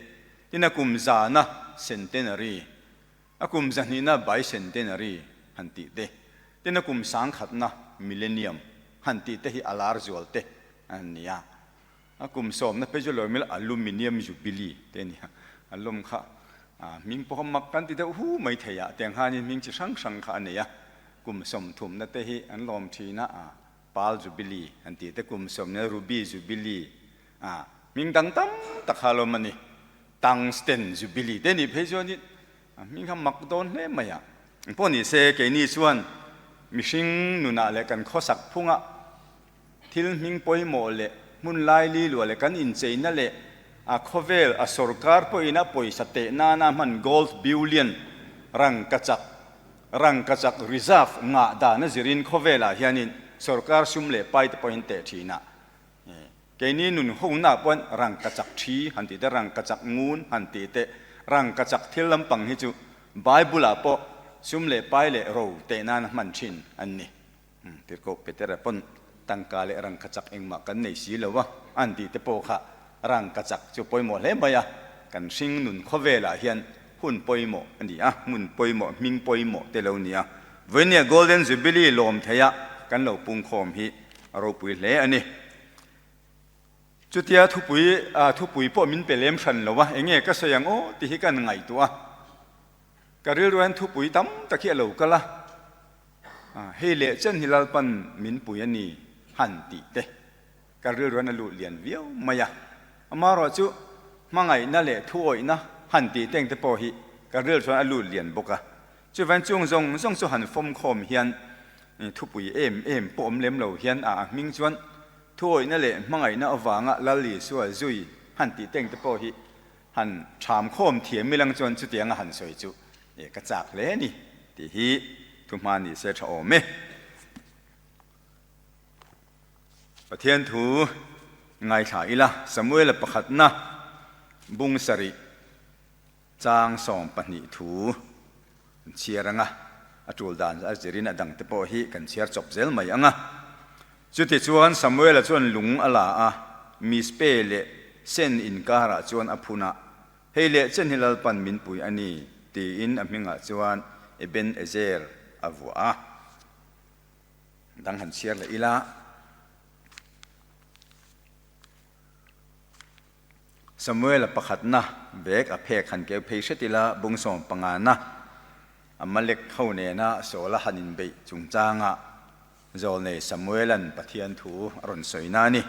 Speaker 6: tin a kum 100 na Centenary. A kum zahnihna Bicentenary han tih te, tin a kum sangkhatna Millennium han tih te hi a lar zual te an ni a. A kum sawmna phei chu lawmil Aluminium Jubilee te a ni a, a lawm kha hming pawh kha mak kan ti deuh hu mai thei a, tiang khanin hming chi hrang hrang kha a nei a. Kum sawmthumna te hi an lawm thin a, Pearl Jubilee han tih te, kum sawmna Ruby Jubilee, hming dang tam tak kha a lawm a ni. Tungsten Jubilee te nih phei chuanin a hming kha mak dawn hle mai a. Engpawh ni se keini chuan mihring nunah leh kan khawsak phungah thil hming pawimawh leh hmun laili luah leh kan incheina leh a khawvel a sorkar pawhin a pawisa teh nana hman gold bullion rangkachak rangkachak reserve ngah dan a zirin khawvelah hianin sorkar sum leh pai te pawhin teh thin a. Keini nun hona pawn rangkachak thi han tih te, rangkachak ngun han tih te, rangkachak thil lampang hi chu Bible ah pawh sum leh pai leh ro teh nana hman thin an ni. Tirhkoh Petera pawn tangka leh rangkachak engmah kan nei si lo a an tih te pawh kha rangkachak chu pawimawh hle mai a, kan hring nun khawvelah hian hun pawimawh a ni a, hmun pawimawh, hming pawimawh te lo ni a. Vawinia Golden Jubilee lawm theia kan lo pungkhawm hi a ropui hle a ni. Chutia thupui thupui pawh min pe lem hran lo a, enge ka sawi ang aw tih hi kan ngaihtuah a. Ka rilru hian thupui tam tak hi a lo kal a, hei leh chen hi Lalpan min pui a ni han tih te ka rilru hian a lut lian viau mai a. Amaherawhchu hmangaihna leh thuawihna han tih te engte pawh hi ka rilru chuan a lut lian bawk a. Chuvan chung zawng zawng chu han fawm khawm hian thupui em em pawh awm lem lo hian a hming chuan thuawihna leh hmangaihna avanga Lal Isua zui han tih teng te pawh hi han ṭham khawm thiam ilang chuan chutianga han sawi chu ka chak hle a ni tih hi thuhma ni se ṭha awm e. Pathian thu ngaithla ila Samuela pakhatna bung sarih Chang 12 thu kan chhiar ang a, a tul dan a zirin a dangte pawh hi kan chhiar chawp zel mai ang a. Chutichuan Samuela chuan lung a la a, Mizpe leh Sen inkarah chuan a phun a, Hei leh chen hi Lalpan min pui a ni, tiin a hmingah chuan Eben-ezer a vuah a. Dang han chhiar leh ila. Samuela pakhatna bag a phek han keu phei hret ila bung sawmpangana Amalek ho nena Saula han inbeih chungchanga Zawlnei Samuela'n Pathian thu a rawn sawi na a ni.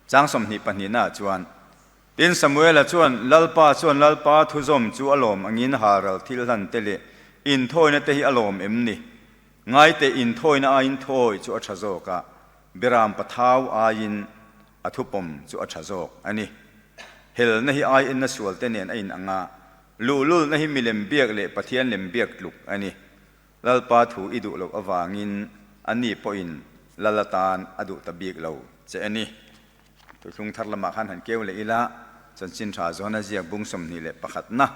Speaker 6: Chang 22 ah chuan, Tin, Samuela chuan, Lalpa chuan Lalpa thuzawm chu a lawm angin halral thil hlan te leh inthawina te hi a lawm em ni? Ngaite inthawina aiin thawi chu a tha zawk a, Beram pathau aiin a thupawm chu a tha zawk a ni. Helna hi aienna sualte nen a inang a, luhlulna hi milem biak leh Pathian lem biak tluk a ni. Lalpa thu i duh loh avangin ani pawhin Lal atan a duh ta bik lo che a ni. Thuthlung thar lamah khan han keu leh ila, chanchin tha zawn a ziak bung 21 na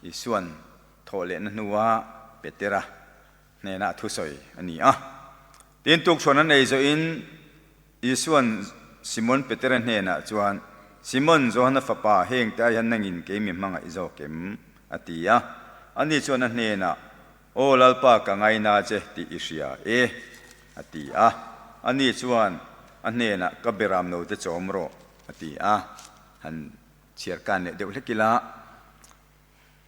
Speaker 6: Isuan thawh lehna hnua Petera hnena a thusawi a ni a. Tin, tukṭhuan an ei zawhin Isuan Simon Petera hnenah chuan, Simon, Johana fapa, hengte ai hian nangin kei mi hmangaih zawk em? a ti a. Ani chuan a hnenah, Aw Lalpa, ka ngaina che tih i hria e, a ti a. Ani chuan a hnenah, Ka beram note chawm rawh, a ti a. Han chhiar kan leh deuh hlek ila.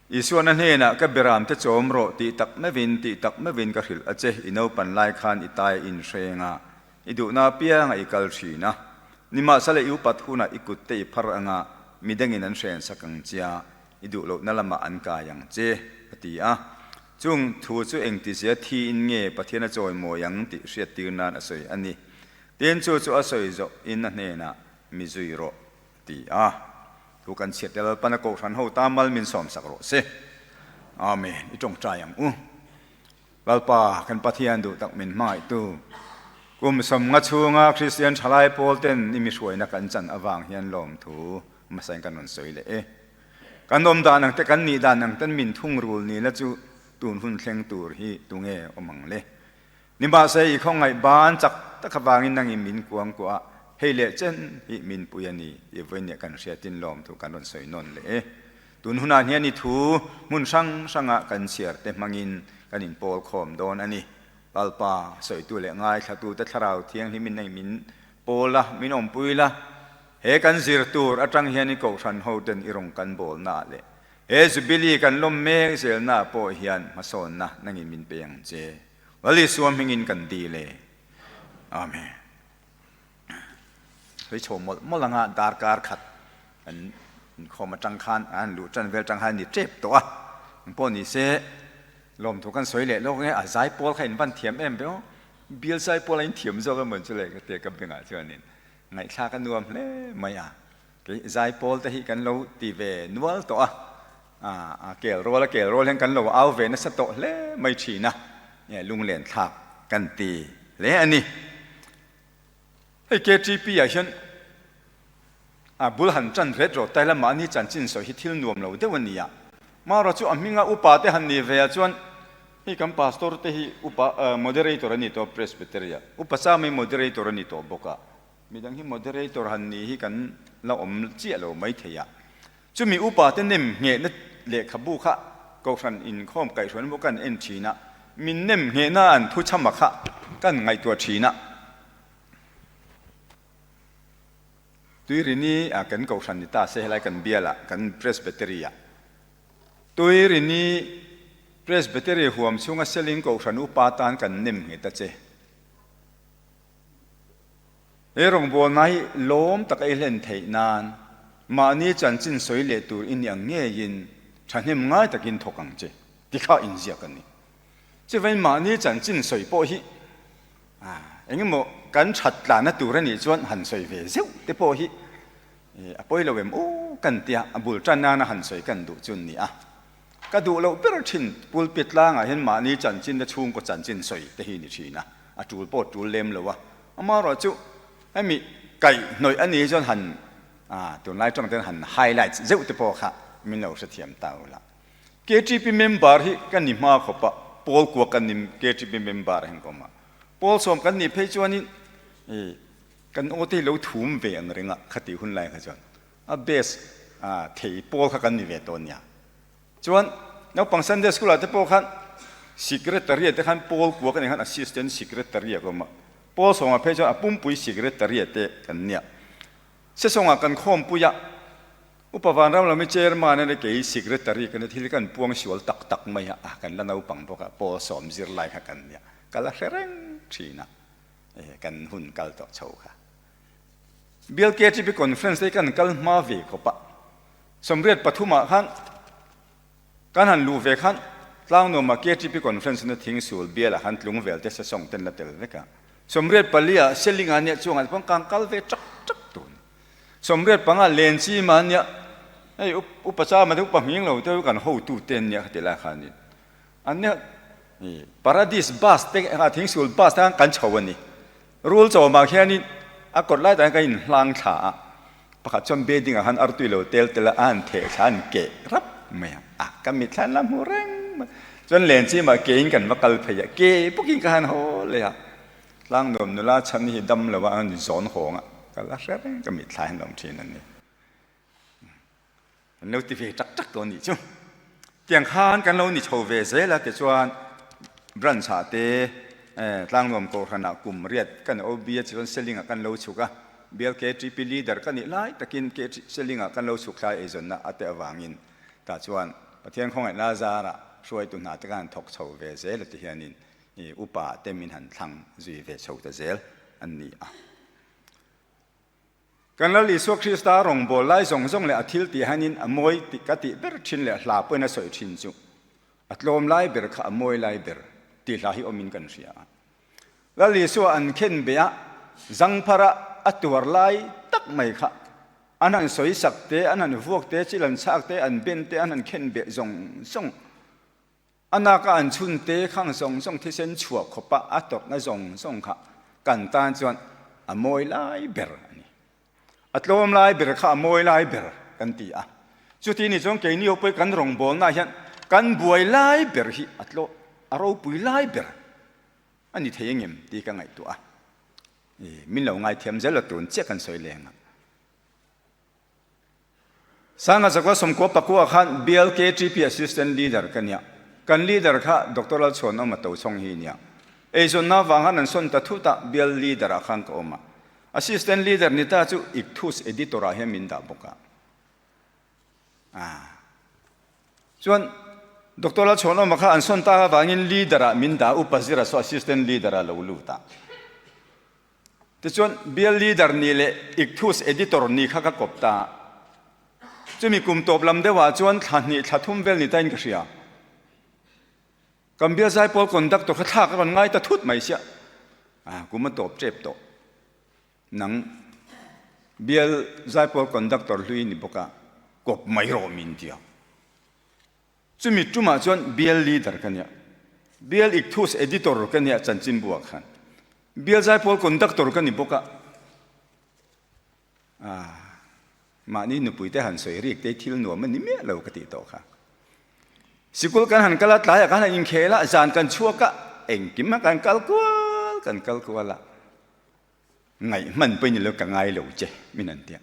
Speaker 6: Isuan a hnenah, Ka beramte chawm rawh, tih tak meuhin, tih tak meuhin ka hrilh a che, i naupan lai khan i tai a inhreng a, i duhna apiangah i kal thin a. Nimahsela i upat hunah i kutte i phar anga midangin an hren sak ang chia, i duh lohna lamah an kai ang che, a ti a. Chung thu chu engtizia thiin nge Pathian a chawimawi ang tih hriattir nan a sawi a ni. Tin, chu chu a sawi zawhin a hnenah, Mi zui rawh, a ti a. Thu kan chhiat te Lalpan a kohhran ho ta mal min sawmsak rawh se. Amen. I tawngtai ang u. Lalpa, kan Pathian duh tak min hmangaihtu, kum 50 chhunga Kristian thalai pawl ten i mi hruaina kan chan avang hian lawmthu hmasain kan rawn sawi leh e. Kan awm dan ang te, kan nih dan ang ten min thungrul ni la chu tun hun thleng tur hi tunge awm ang le? Nimahse, i khawngaih ban chak tak avangin nangin min kuangkuah a, hei leh chen hi min pui a ni tih vawinia kan hriatin lawmthu kan rawn sawi nawn leh e. Tun hunah hian i thu hmun hrang hranga kan chhiar te hmangin kan inpawl khawm dawn a ni. Lalpa, sawitu leh ngaithlatute thlarau thianghlimin nangin min pawl a, min awmpui la. He kan zir tur atang hian i kohhran hoten i rawn kan bawlnaah leh he Jubilee kan lawm mek zelnaah pawh hian hmasawnna nangin min pe ang che. Lal Isua hmingin kan dil e. Amen. Sawi chho mawlh mawlh anga darkar khat kan inkhawm atang khan an luh tan vel tang khan ni tep tawh a. Engpawh ni se lawmthu kan sawi leh lawk nge a zai pawl kha in van thiam em ve aw. Bial zai pawl a in thiam zawk emaw chu le ka tia ka bengah chuanin ngaihthlak a nuam hle mai a. Kei zai pawl te hi kan lo ti ve nual tawh a. A kel rual a kel rual hian kan lo au ve nasa tawh hle mai thin a, lunglen thlak kan ti hle a ni. Hei KTP ah hian a bul han tan ret rawh tai la mahni chanchin sawi hi thil nuam lo deuh a ni a. Mara chu a hminga upa te han ni ve ah chuan hei kan pastor te hi upa moderator a ni tawh presbytery ah upa chang mai moderator a ni tawh bawk a, midang hi moderator han ni hi kan la awm chiah lo mai thei a. Chumi upa te nem nghehna lehkhabu kha Kohhran inkhawm kaihhruaina pawh kan en thin a, min nem nghehna an thu chhama kha kan ngaihtuah thin a. Tuirini ah kan Kohhran ni ta se helai kan bialah kan Presbytery ah Tuirini Presbytery huam chhunga Seling Kohhran upa tan kan nem nghet a che. He rawngbawlna hi lawm taka i hlen theih nan mahni chanchin sawi leh tur i nih ang ngeiin thahnem ngai takin thawk ang che ti kha inziak a ni. Chuvain mahni chanchin sawi pawh hi eng emaw kan that tlanna tur a nih chuan han sawi ve zeuh te pawh hi a pawi lo em aw kan tia a bul tan nana han sawi kan duh chu ni a. Ka duh loh ber thin pulpit tlangah hian mahni chanchin te chhungkaw chanchin sawi te hi ni thin a, a tul pawh tul lem lo a. Amaherawh chu hemi kaihhnawih a nih chuan han tunlai tawng ten han highlight zeuh te pawh kha min lo hrethiam ta ula. KTP member hi ka ni hma khawp a, pawl kua kan ni KTP member heng kawm a. Pawl sawm kan nih phei chuanin kan aw te hi lo thum ve ang reng a khatih hun lai kha chuan. A base thei pawl kha kan ni ve tawh nia. Chuan naupang Sunday school ah te pawh khan secretary te khan pawl kua kan nih khan assistant secretary a ka awm a. Pawl sawmah phei chuan a pumpui secretary te kan nia. Sesawngah kan khawmpui a. Upa Vanram lami chairman a ni kei secretary ka ni thil kan puang sual tak tak mai a, ah kan la naupang bawk a, pawl sawm zirlai kha kan nia, ka la hre reng thin a, eh kan hun kal tawh chho kha. Bial KTP conference te hi kan kal hma ve khawp a, 83 ah khan kan han luh ve khan Tlangnuama KTP conference na thingsul bial ah khan tlungvel te sesawng ten la tel vek a, 84 ah Seling ah nia chuangah te pawh kan kal ve tak tak tun. 85 Lenchi mah nia hei upa cha mah te upa hming lo te kan hotu te an nia kha ti lai khanin an nia Paradis bus te kha thingsul bus te khan kan chho a ni. Rul chawmah khianin a kawt lai takah kan inhlang thla a, pakhat chuan bedding ah khan artui lo tel tel a, a han theh thla a han keh rap mai a, a ka mitthla an la hmu reng mai. Chuan Lenchimah kein kan va kal phei a, ke bawkin ka han haw leh a, Tlangnuam nula chhan hi dam lo a an zawn hawng a, ka la hre reng ka mitthla hian a awm thin a ni. Kan lo ti ve tak tak tawh a nih chu. Tiang khan kan lo ni chho ve zel a tichuan branch ah te Tlangnuam Kohhran ah kum riat kan OB a chuan Seling ah kan lo chhuk a, BLKTP leader ka nih lai takin Seling ah kan lo chhuk thlai eizawnna a te avangin tah chuan Pathian khawngaihna zarah hruaitu hna te khan han thawk chho ve zel a ti hianin upa te min han thlang zui ve chho ta zel an ni a. Kan Lal Isua Krista rawngbâwl lai zawng zawng leh a thil tih hanin a mawi tih ka tih ber ṭhin leh hla pawhin a sawi ṭhin chu, A tlawm lai ber kha a mawi lai ber tih hla hi awmin kan hria a. Lal Isua an khen beh a, zangphara a tuar lai tak mai kha an han sawi sak te, an han vuak te, chil an chhak te, an ben te, an han khen beh zawng zawng A naka an chhun te khang zawng zawng thisen chhuah khawpa a tawrhna zawng zawng kha kan tan chuan a mawi lai ber a ni. A tlawm lai ber kha a mawi lai ber kan ti a. Chuti ni chuan keini ho pawh kan rawngbawlnaah hian kan buai lai ber hi a tlaw a ropui lai ber a ni thei engem tih ka ngaihtuah a. Min lo ngaithiam zel a tun chiah kan sawi leng a. Sanga Zakua Sawmkua Pakua khan BLKTP Assistant Leader ka nia. Kan leader kha Doctor Lalchhuanawma Tochhawng hi nia. Eizawnna vang khan an sawn ta thut a, bial leader ah khan ka awm a. Assistant Leader ni ta chu Ikthus Editor ah hian min dah bawk a. Ah. Chuan Doctor Lalchhuanawma kha an sawn ta avangin leader ah min dah a, Upa Zira saw Assistant Leader ah lo lut a. Tichuan, bial leader nih leh Ikthus editor nih kha ka kawp ta. Chumi kum tawp lam deuhah chuan thla hnih thla thum vel ni tain ka hria. Kan bial zaipawl conductor kha thlak a rawn ngai ta thut mai sia. Ah, kum a tawp tep tawh. Nang bial zaipawl conductor hlui ni bawk a, kawp mai rawh min tia. Chumi tumah chuan bial leader ka nia, bial Ikthus editor ka nia chanchinbuah khan bial zaipawl conductor ka ni bawk a. Ah, mahni nupuite han sawi rik te thil nuam a ni miah lo ka tih tawh kha. Sikul kan han kal a, tlaiah kan han inkhel a, zan kan chhuak a, engkim a kan kal kual kan kal kual a. Ngaih hman pawhin ni lo ka ngai lo che min han tia.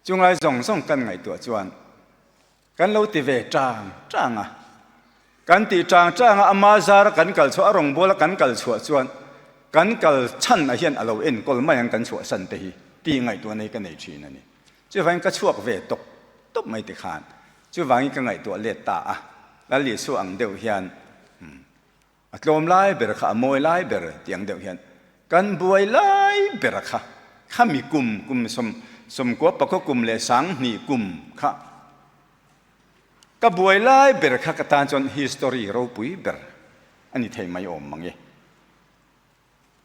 Speaker 6: Chunglai zawng zawng kan ngaihtuah chuan kan lo ti ve tang tang a, kan tih tang tang a ama zara kan kal chhuah a rawngbawla kan kal chhuah chuan kan kal chhan ah hian a lo enkawl mai ang kan chhuahsan te hi tih ngaihtuah nei ka nei thin a ni. Chuvangin ka chhuak ve tawp tawp mai tikhan chuvangin ka ngaihtuah let ta a, Lal Isua ang deuh hian A tlawm lai ber kha a mawi lai ber tih ang deuh hian kan buai lai ber kha khami kum kum sawm sawmkua pakua kum leh sanghnih kum kha ka buai lai ber kha ka tan chuan history ropui ber a ni thei mai awm mang e.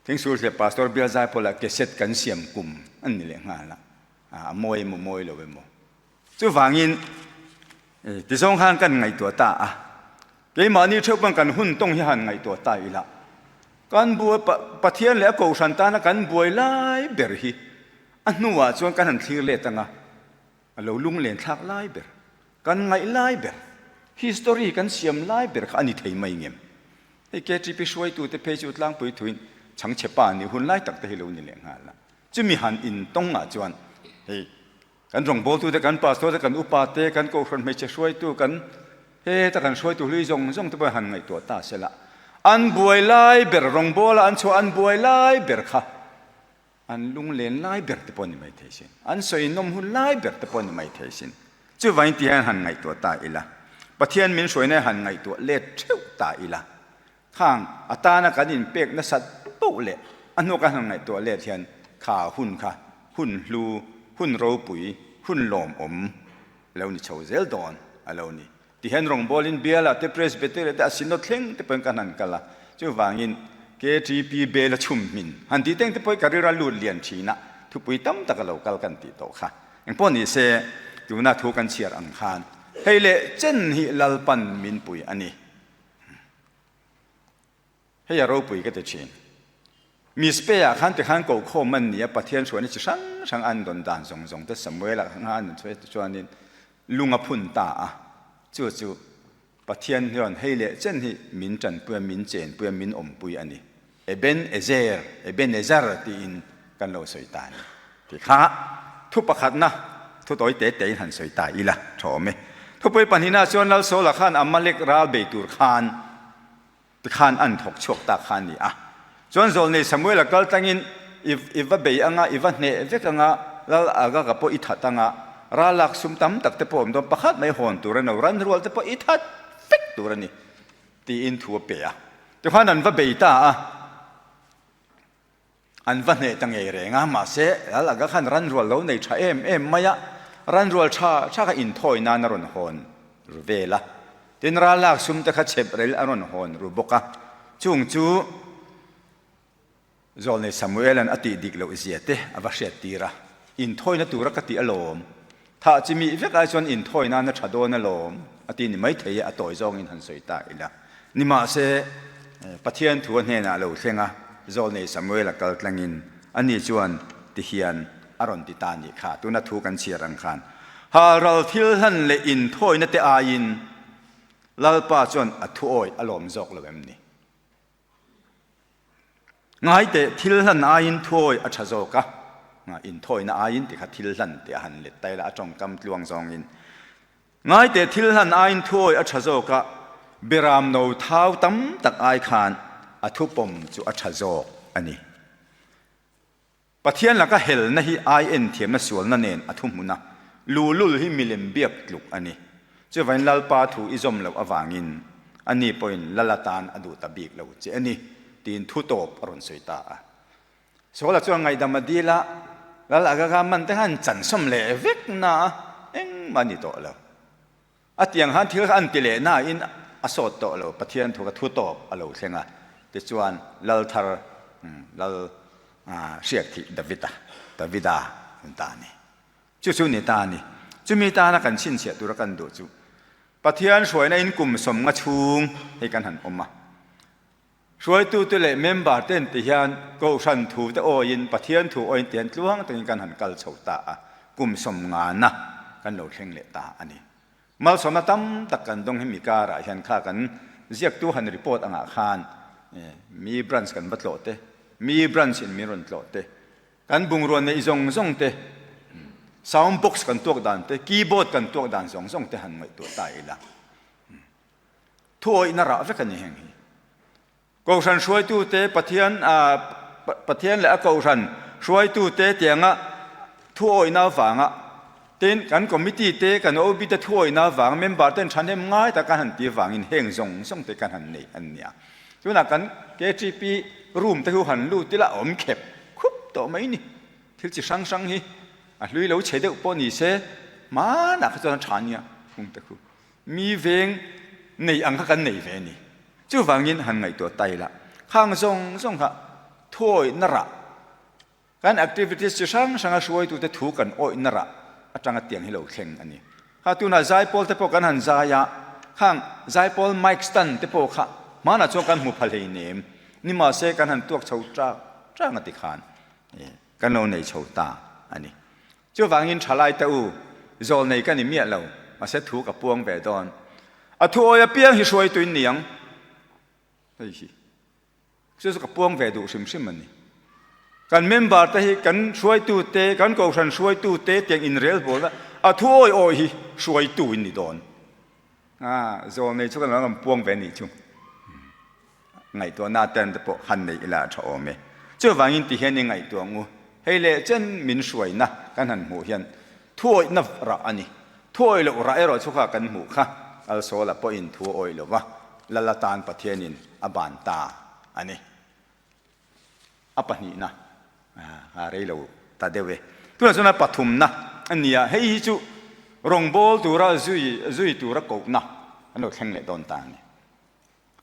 Speaker 6: Thingsul hle Pastor Bial Zaipawla cassette kan siam kum an ni leh nghal a, a mawi emaw mawi lo emaw. Chuvangin, tizawng khan kan ngaihtuah ta a, keimahni theuh pawn kan hun tawng hi han ngaihtuah ta ila, kan buai Pathian leh a Kohhran tana kan buai lai ber hi a hnuah chuan kan han thlir let anga, a lo lunglen thlak lai ber, kan ngaih lai ber, history kan siam lai ber kha a ni thei mai ngem. Hei KTP hruaitute phei chu tlangpui thuin chhangchhe pa nih hun lai tak te hi lo ni leh nghal a, chumi han intawngah chuan hei Kan rawngbawltute, kan pastor te, kan upa te, kan kohhran hmeichhe hruaitu, kan heta kan hruaitu hlui zawng zawng te pawh han ngaihtuah ta se la, an buai lai ber, rawngbawla an chhuah an buai lai ber kha An lunglen lai ber te pawh ni mai thei sin. An sawi nawm hun lai ber te pawh ni mai thei sin. Chuvangin ti hian han ngaihtuah ta ila. Pathian min hruaina han ngaihtuah let theuh ta ila. Khang atana kan inpek nasat poh leh a hnu kan han ngaihtuah let hian kha hun kha hun hlu, hun ropui, hun lawmawm lo ni chho zel dawn a lo ni. Ti hian rawngbawlin bialah te Presbytery te a synod thleng te pawhin kan han kal a, chuvangin KTP bel a chhum hmin han tih teng te pawhin ka rilru a lut lian thin a, thupui tam tak a lo kal kan tih tawh kha. Engpawh ni se tuna thu kan chhiar ang khan hei leh chen hi Lalpan min pui a ni. Hei a ropui ka ti thin. Mizpeh-ah khan tikhan kokhawm an ni a, Pathian hruaina chi hrang hrang an dawn dan zawng zawng te Samuel-ah khan an rawn chhuah tichuanin lung a phun ta a, chu chu Pathian hian hei leh chen hi min tanpui a, min chenpui a, min awmpui a ni. Eben-ezer, Ebenezer tiin kan lo sawi ta a ni. Ti kha thu pakhatna thu tawi te tein han sawi ta ila tha awm e. Thupui pahnihna chuan Lalsawla khan Amalek ral bei tur khan ti khan an thawk chhuak ta kha a ni a. Chuan zawlnei Samuela kal tlangin i va bei anga, i va hneh vek anga, Lal Agaga pawh i that anga, ral lak sum tam tak te pawh awm dawn, pakhat mai hawn tur a no, ran rual te pawh i that vek tur a ni tiin thu a pe a. Tikhuan an va bei ta a. An va hneh ta ngei reng a, mahse Lal Aga khan ran rual lo nei tha em em mai a, ran rual tha tha kha inthawi nan a rawn hawn ru vel a, tin ral lak sum te kha chhep rel a rawn hawn ru bawk a, chung chu Zawlnei Samuela'n a tih dik loh zia te a va hriat tir a, inthawina tura ka tih alawm, thah chi mih vek ai chuan inthawi nan a tha dawn alawm a ti ni maithei e, a tawi zawngin han sawi ta ila. Nimahse, Pathian thu a hnenah lo thleng a, Zawlnei Samuel a kal tlangin ani chuan ti hian a rawn ti ta nih kha, tuna thu kan chhiar ang khan, Halral thil hlan leh inthawina te aiin Lalpa chuan a thuawi a lawm zawk lo em ni? Ngaiteh, thil hlan aiin thuawi a tha zawk a, inthawina aiin ti kha thil hlan tih a han let ta ila a tawngkam tluang zawngin. Ngaiteh thil hlan aiin thuawi a tha zawk a, beram no thau tam tak ai khan a thupawm chu a tha zawk a ni. Pathian laka helna hi ai enthiamna sualna nen a thuhmun a, luhlul hi milem biak tluk a ni. Chuvain Lalpa thu i zawm loh avangin ani pawhin Lal atan a duh ta bik lo che a ni, tiin thu tawp a rawn sawi ta a. Saula chuan ngaihdam a dil a, Lal Agaga man te khan chansawm leh vek na a, engmah a ni tawh lo. A tiang khan thil kha an ti leh nain a sawt tawh lo, Pathian thu kha thu tawp a lo thleng a, tichuan Lal thar, Lal hriakthih Davida, Davida an ta a ni. Chu chu ni ta a ni. Chumi tana kan chhinchhiah tura kan duh chu Pathian hruaina in kum sawmnga chhung hei kan han awm a. Hruaitute leh member ten ti hian Kohhran thu te awiin Pathian thu awiin ti hian tluang takin kan han kal chho ta a, kum sawmngana kan lo thleng leh ta a ni. Malsawmna tam tak kan dawng hi mi karah hian kha kan ziaktu han report angah khan mi branch kan va tlawh te, mi branch in min rawn tlawh te, kan bungrua neih zawng zawng te, sound box kan tuak dan te, keyboard kan tuak dan zawng zawng te han ngaihtuah ta ila. Thuawihna rah vek a ni heng hi. Kohhran hruaitute Pathian Pathian leh a kohhran hruaitute tianga thuawihna avanga tin kan committee te kan OB te thuawihna avanga member ten thahnem ngai tak kan han ti avangin heng zawng zawng te kan han nei an nia. Tunah kan KTP room te hu han lut ila a awm khep khup tawh mai ni. Thil chi hrang hrang hi a hlui lo chhe deuh pawh ni se hmanah kha chuan a tha nia hung te khu. Mi veng nei ang kha kan nei ve a ni. Chuvangin han ngaihtuah ta ila, khang zawng zawng kha thuawihna rah, kan activities chi hrang hranga hruaitute thu kan awihna rah atanga tiang hi lo thleng a ni. Kha tunah zaipawl te pawh kan han zai a, khang zaipawl mic stand te pawh kha hmanah chuan kan hmu pha hleinem, nimahse kan han tuak chho ṭak ṭak a ti khan kan lo nei chho ta a ni. Chuvangin thalai te u, zawl nei ka ni miah lo, mahse thu ka puang ve dawn. A thu awi apiang hi hruaituin ni ang. Hei hi chu chu ka puang ve duh hrim hrim a ni. Kan member te hi kan hruaitu te, kan kohhran hruaitu te tiang inrel bawlna a thu awi awi hi hruaitu in ni dawn. A, zawl nei chu kan lo puang ve nih chu. Ngaihtuahna ten te pawh han nei ila a tha awm e. Chuvangin ti hian i ngaihtuah ngu. Hei leh chen min hruaina kan han hmuh hian thuawihna rah a ni. Thuawih loh rah erawh chu kha kan hmuh kha Alsawla pawhin thu a awih lo va, Lal atan Pathianin a ban ta a ni. A pahnihna a rei lo ta deuh e. Tunah chuan a pathumna a ni a, hei hi chu rawngbawl tura zui zui tura kohna an lo thleng leh dawn ta a ni.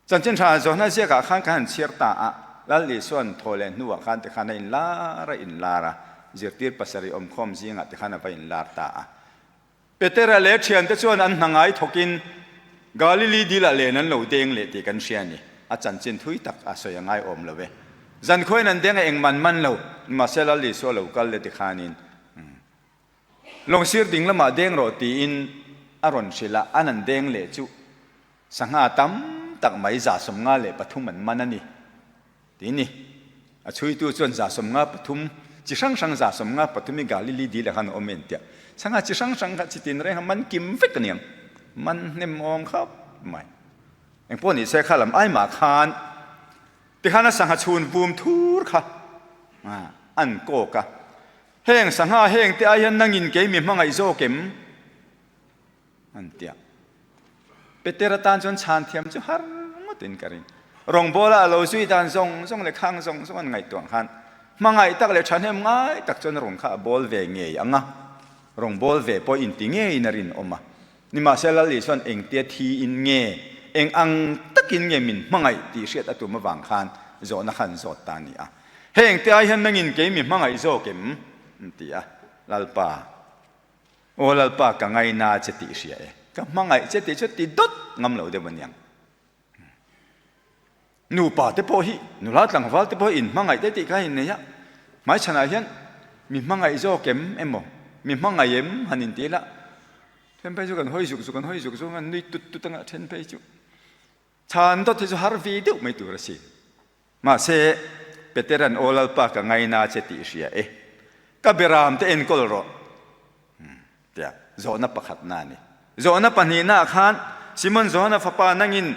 Speaker 6: Chanchin tha Johana ziakah khan kan han chhiar ta a, Lal Isua'n thaw leh hnuah khan tikhan a inlar a inlar a, zirtir pasarih awmkhawm zingah tikhan a va inlar ta a. Petera leh thiante chuan an hna ngai thawkin Galili dilah len an lo deng leh tih kan hria a ni. A chanchin thui tak a sawi a ngaiawm lo e. Zankhuain an deng a eng man man lo, mahse Lal Isua lo kal leh tikhanin lawngsir ding lamah deng rawh tiin a rawn hrilh a, an an deng leh chu sangha tam tak mai 153 an man a ni. Ti ni. A chhuitu chuan 153, chi hrang hrang 153 hi Galili dil ah khan a awm em tia. Chhangah chi hrang hrang kha chi tin reng kha man kim vek a niang. Man hnem awm khawp mai. Engpawh ni se kha lam ai mah khan tikhan a sangha chhun vum thur kha an kawk a. Heng sangha heng te ai hian nangin kei mi hmangaih zawk em? An ti a. Peter atan chuan chhan thiam chu har ngawtin ka ring. Rawngbawla a lo zui dan zawng zawng leh khang zawng zawng an ngaihtuah khan hmangaih tak leh thahnem ngai tak chuan rawng kha a bawl ve ngei ang a, rawngbâwl ve pawh inti ngeiin a rinawm a. Nimahsela Lal Isua'n engtia thiin nge, eng ang takin nge min hmangaih tih hriat a tum avang khan zawhna kha an zawt ta a ni a. Heng te ai hian nangin kei mi hmangaih zawk em? An ti a. Lalpa. Aw Lalpa ka ngaina che tih hria e, ka hmangaih che tih chu ti dawt ngam lo deuh aniang. Nupa te pawh hi, nula tlangval te pawh hi in hmangaih te tih kha in nei a, hmaichhanah hian mi hmangaih zawk em emaw, mi hmangaih em han in ti la, then phei chu kan hawi zuk zuk, kan hawi zuk zuk an nui tut tut anga then phei chu chhan dawt hi chu har ve deuh mai tur a si. Mahse, Petera'n Aw Lalpa ka ngaina che tih hria e. Ka beram te enkawl rawh. Tia zawhna pakhatna a ni. Zawhna pahnihnaah khan Simon Johana fapa nangin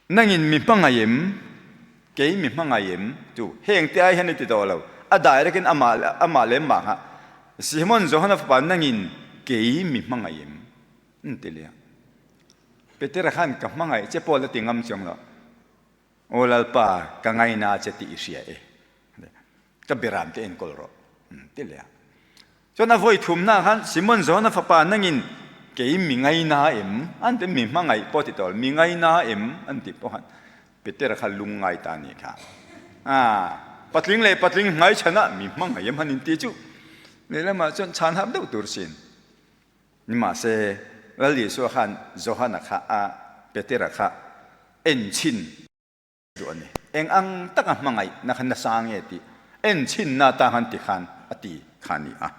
Speaker 6: nangin mi hmangaih em? Kei mi hmangaih em? Tu heng te ai hian i ti tawh lo. A direct in amah amah lem mah kha Simon Johana fapa nangin kei mi hmangaih em? An ti leh a. Petera khan ka hmangaih che pawh la ti ngam chuang lo. Aw Lalpa, ka ngaina che tih i hria e. Ka biram te enkawl rawh. An ti leh a. Chuan a vawi thumna khan Simon Johana fapa nangin kei mi ngaina em? An ti mi hmangaih pawh ti tawh lo, mi ngaina em? An tih pawh khan Petera kha lungngai ta a nih kha. Patling leh patling hmaichhanah mi hmangaih em han inti chu lehlamah chuan chhan hap deuh tur sin. Nimahse, Lal Isua khan Johana kha a Petera kha en chhin duh a ni. Eng ang taka hmangaihna kha nasa nge tih en chhinna atan khan ti khan a ti kha a ni a.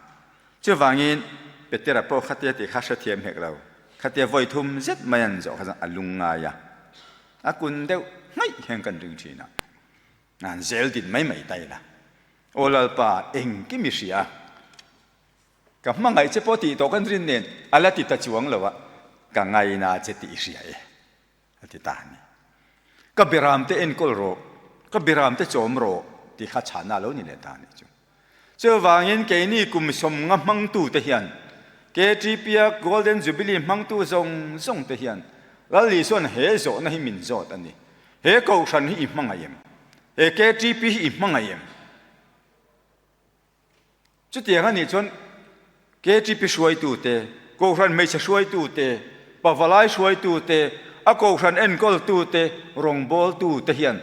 Speaker 6: Chuvangin Petera pawh khatia tih kha hrethiam hek lo. Khatia vawi thum zet mai an zawh kha chuan a lungngai a, a kun deuh nghaih hian kan ring thin a. An zel din mai mai ta ila. Aw Lalpa, engkim i hria a. Ka hmangaih che pawh tih tawh kan rin nen a la ti ta chuang lo a, ka ngaina che tih i hria e, a ti ta a ni. Ka biram te enkawl rawh, ka biram te chawm rawh tih kha chhana lo ni leh ta a nih chu. Chuvangin keini kum 50 hmangtu te hian KTP-a Golden Jubilee hmangtu zawng zawng te hian Lal Isua'n he zawhna hi min zawt a ni. He kohhran hi i hmangaih em? He KTP hi i hmangaih em? Chutiang a nih chuan KTP hruaitute, Kohhran hmeichhe hruaitute, pavalai hruaitute, a kohhran enkawltute, rawngbawltute hian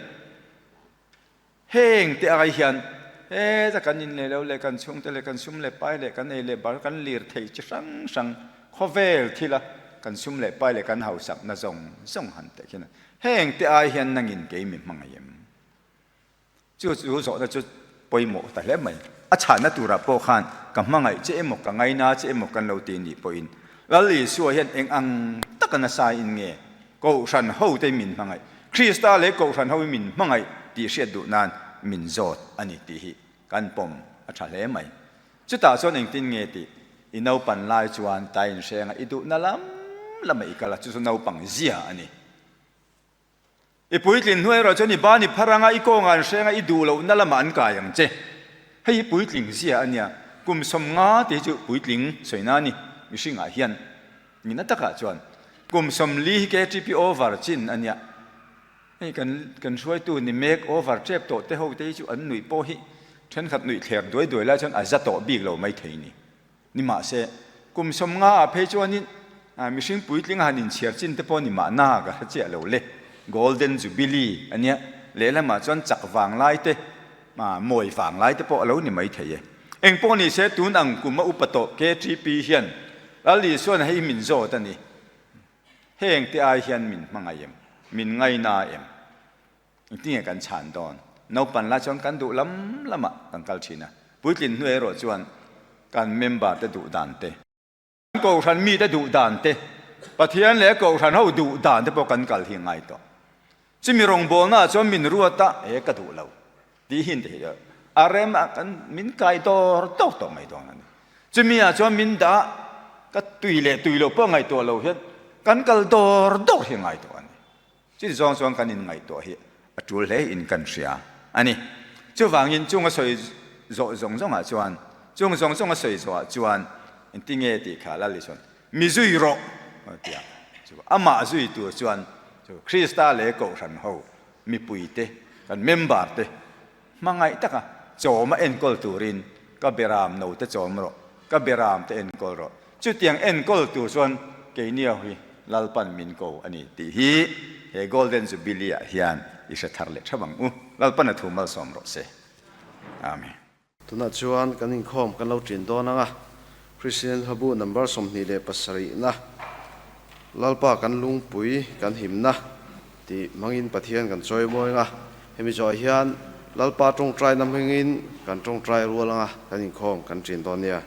Speaker 6: heng te ai hian heta kan in leh lo leh kan chhungte leh kan sum leh pai leh kan ei leh bar kan lir theih chi hrang hrang khawvel thila kan sum leh pai leh kan hausakna zawng zawng han teh khian heng te ai hian nangin kei mi hmangaih em? Chu chu zawhna chu pawimawh ta hle mai. A chhahna turah pawh khan ka hmangaih che emaw, ka ngaina che emaw kan lo ti nih pawhin Lal Isua hian eng ang taka nasa in nge Kohhran hote min hmangaih, Krista leh Kohhran ho min hmangaih tih hriat duh nan min zawt a ni tih hi kan pawm a tha hle mai. Chutah chuan engtin nge tih i naupan lai chuan tai inhrenga i duhna lam lamah i kal a, chu chu naupang zia a ni. I puitlin hnu erawh chuan i ban i phar anga i kawngah an hreng a, i duh lohna lamah an kai ang che. Hei hi puitling zia a nia, kum 50 tih hi chu puitling sawina a ni mihringah hian. Nihna takah chuan kum 40 hi KTP over chin a nia. Hei kan kan hruaitu ni mek over tep tawh te ho te hi chu an nuih pawh hi thenkhat nuih thler duai duai lai chuan a za tawh bik lo maithei ni. Nimahse, kum 50 ah phei chuanin mihring puitling a han inchhiar chin te pawh ni mahna ka hre chiah lo le. Golden Jubilee a nia, lehlamah chuan chak vang lai te, mawi vang lai te pawh a lo ni maithei e. Eng pawh ni se, tun ang kum a upa tawh KTP hian Lal Isuan hei min zawt a ni. Heng te ai hian min hmangaih em? Min ngaina em? Engtinge kan chhan dawn? Naupan lai chuan kan duh lam lamah kan kal thin a, puitlin hnu erawh chuan kan member te duh dan te, kan kohhran mite duh dan te, Pathian leh kohhran ho duh dan te pawh kan kal hi ngai tawh. Chumi rawngbawlna ah chuan min ruat a, he ka duh lo tih hi inti theih a rem a kan min kai dawr dawr tawh mai dawn a ni. Chumi ah chuan min dah ka tui leh tui loh pawh ngaihtuah lo hian kan kal dawr dawr hi ngai tawh a ni. Chini zawng chuan kan inngaihtuah hi a tul hle in kan hria a ni. Chuvangin chung a sawi zawh zawng zawngah chuan, chung zawng zawng a sawi zawhah chuan engtinge tih kha Lal Isuan, Mi zui rawh a ti a. Chu amah zui tur chuan chu Krista leh Kohhran ho mipuite, kan member te hmangaih taka chawm a enkawl turin ka beram no te chawm rawh, ka beram te enkawl rawh. Chutiang enkawl tur chuan keini ho hi Lalpan min ko a ni tih hi he Golden Jubilee ah hian i hre thar leh thap ang u. Lalpan a thu malsawm rawh se. Amen.
Speaker 1: Tunah chuan kan inkhawm kan lo ṭin dawn ang a, Kristian Hlabu number 27 na, Lalpa kan lungpui kan himna tih hmangin Pathian kan chawi mawi ang a, hemi zawh hian Lalpa ṭawngṭaina hmangin kan ṭawngṭai rual ang a, kan inkhawm kan ṭin dawn nia.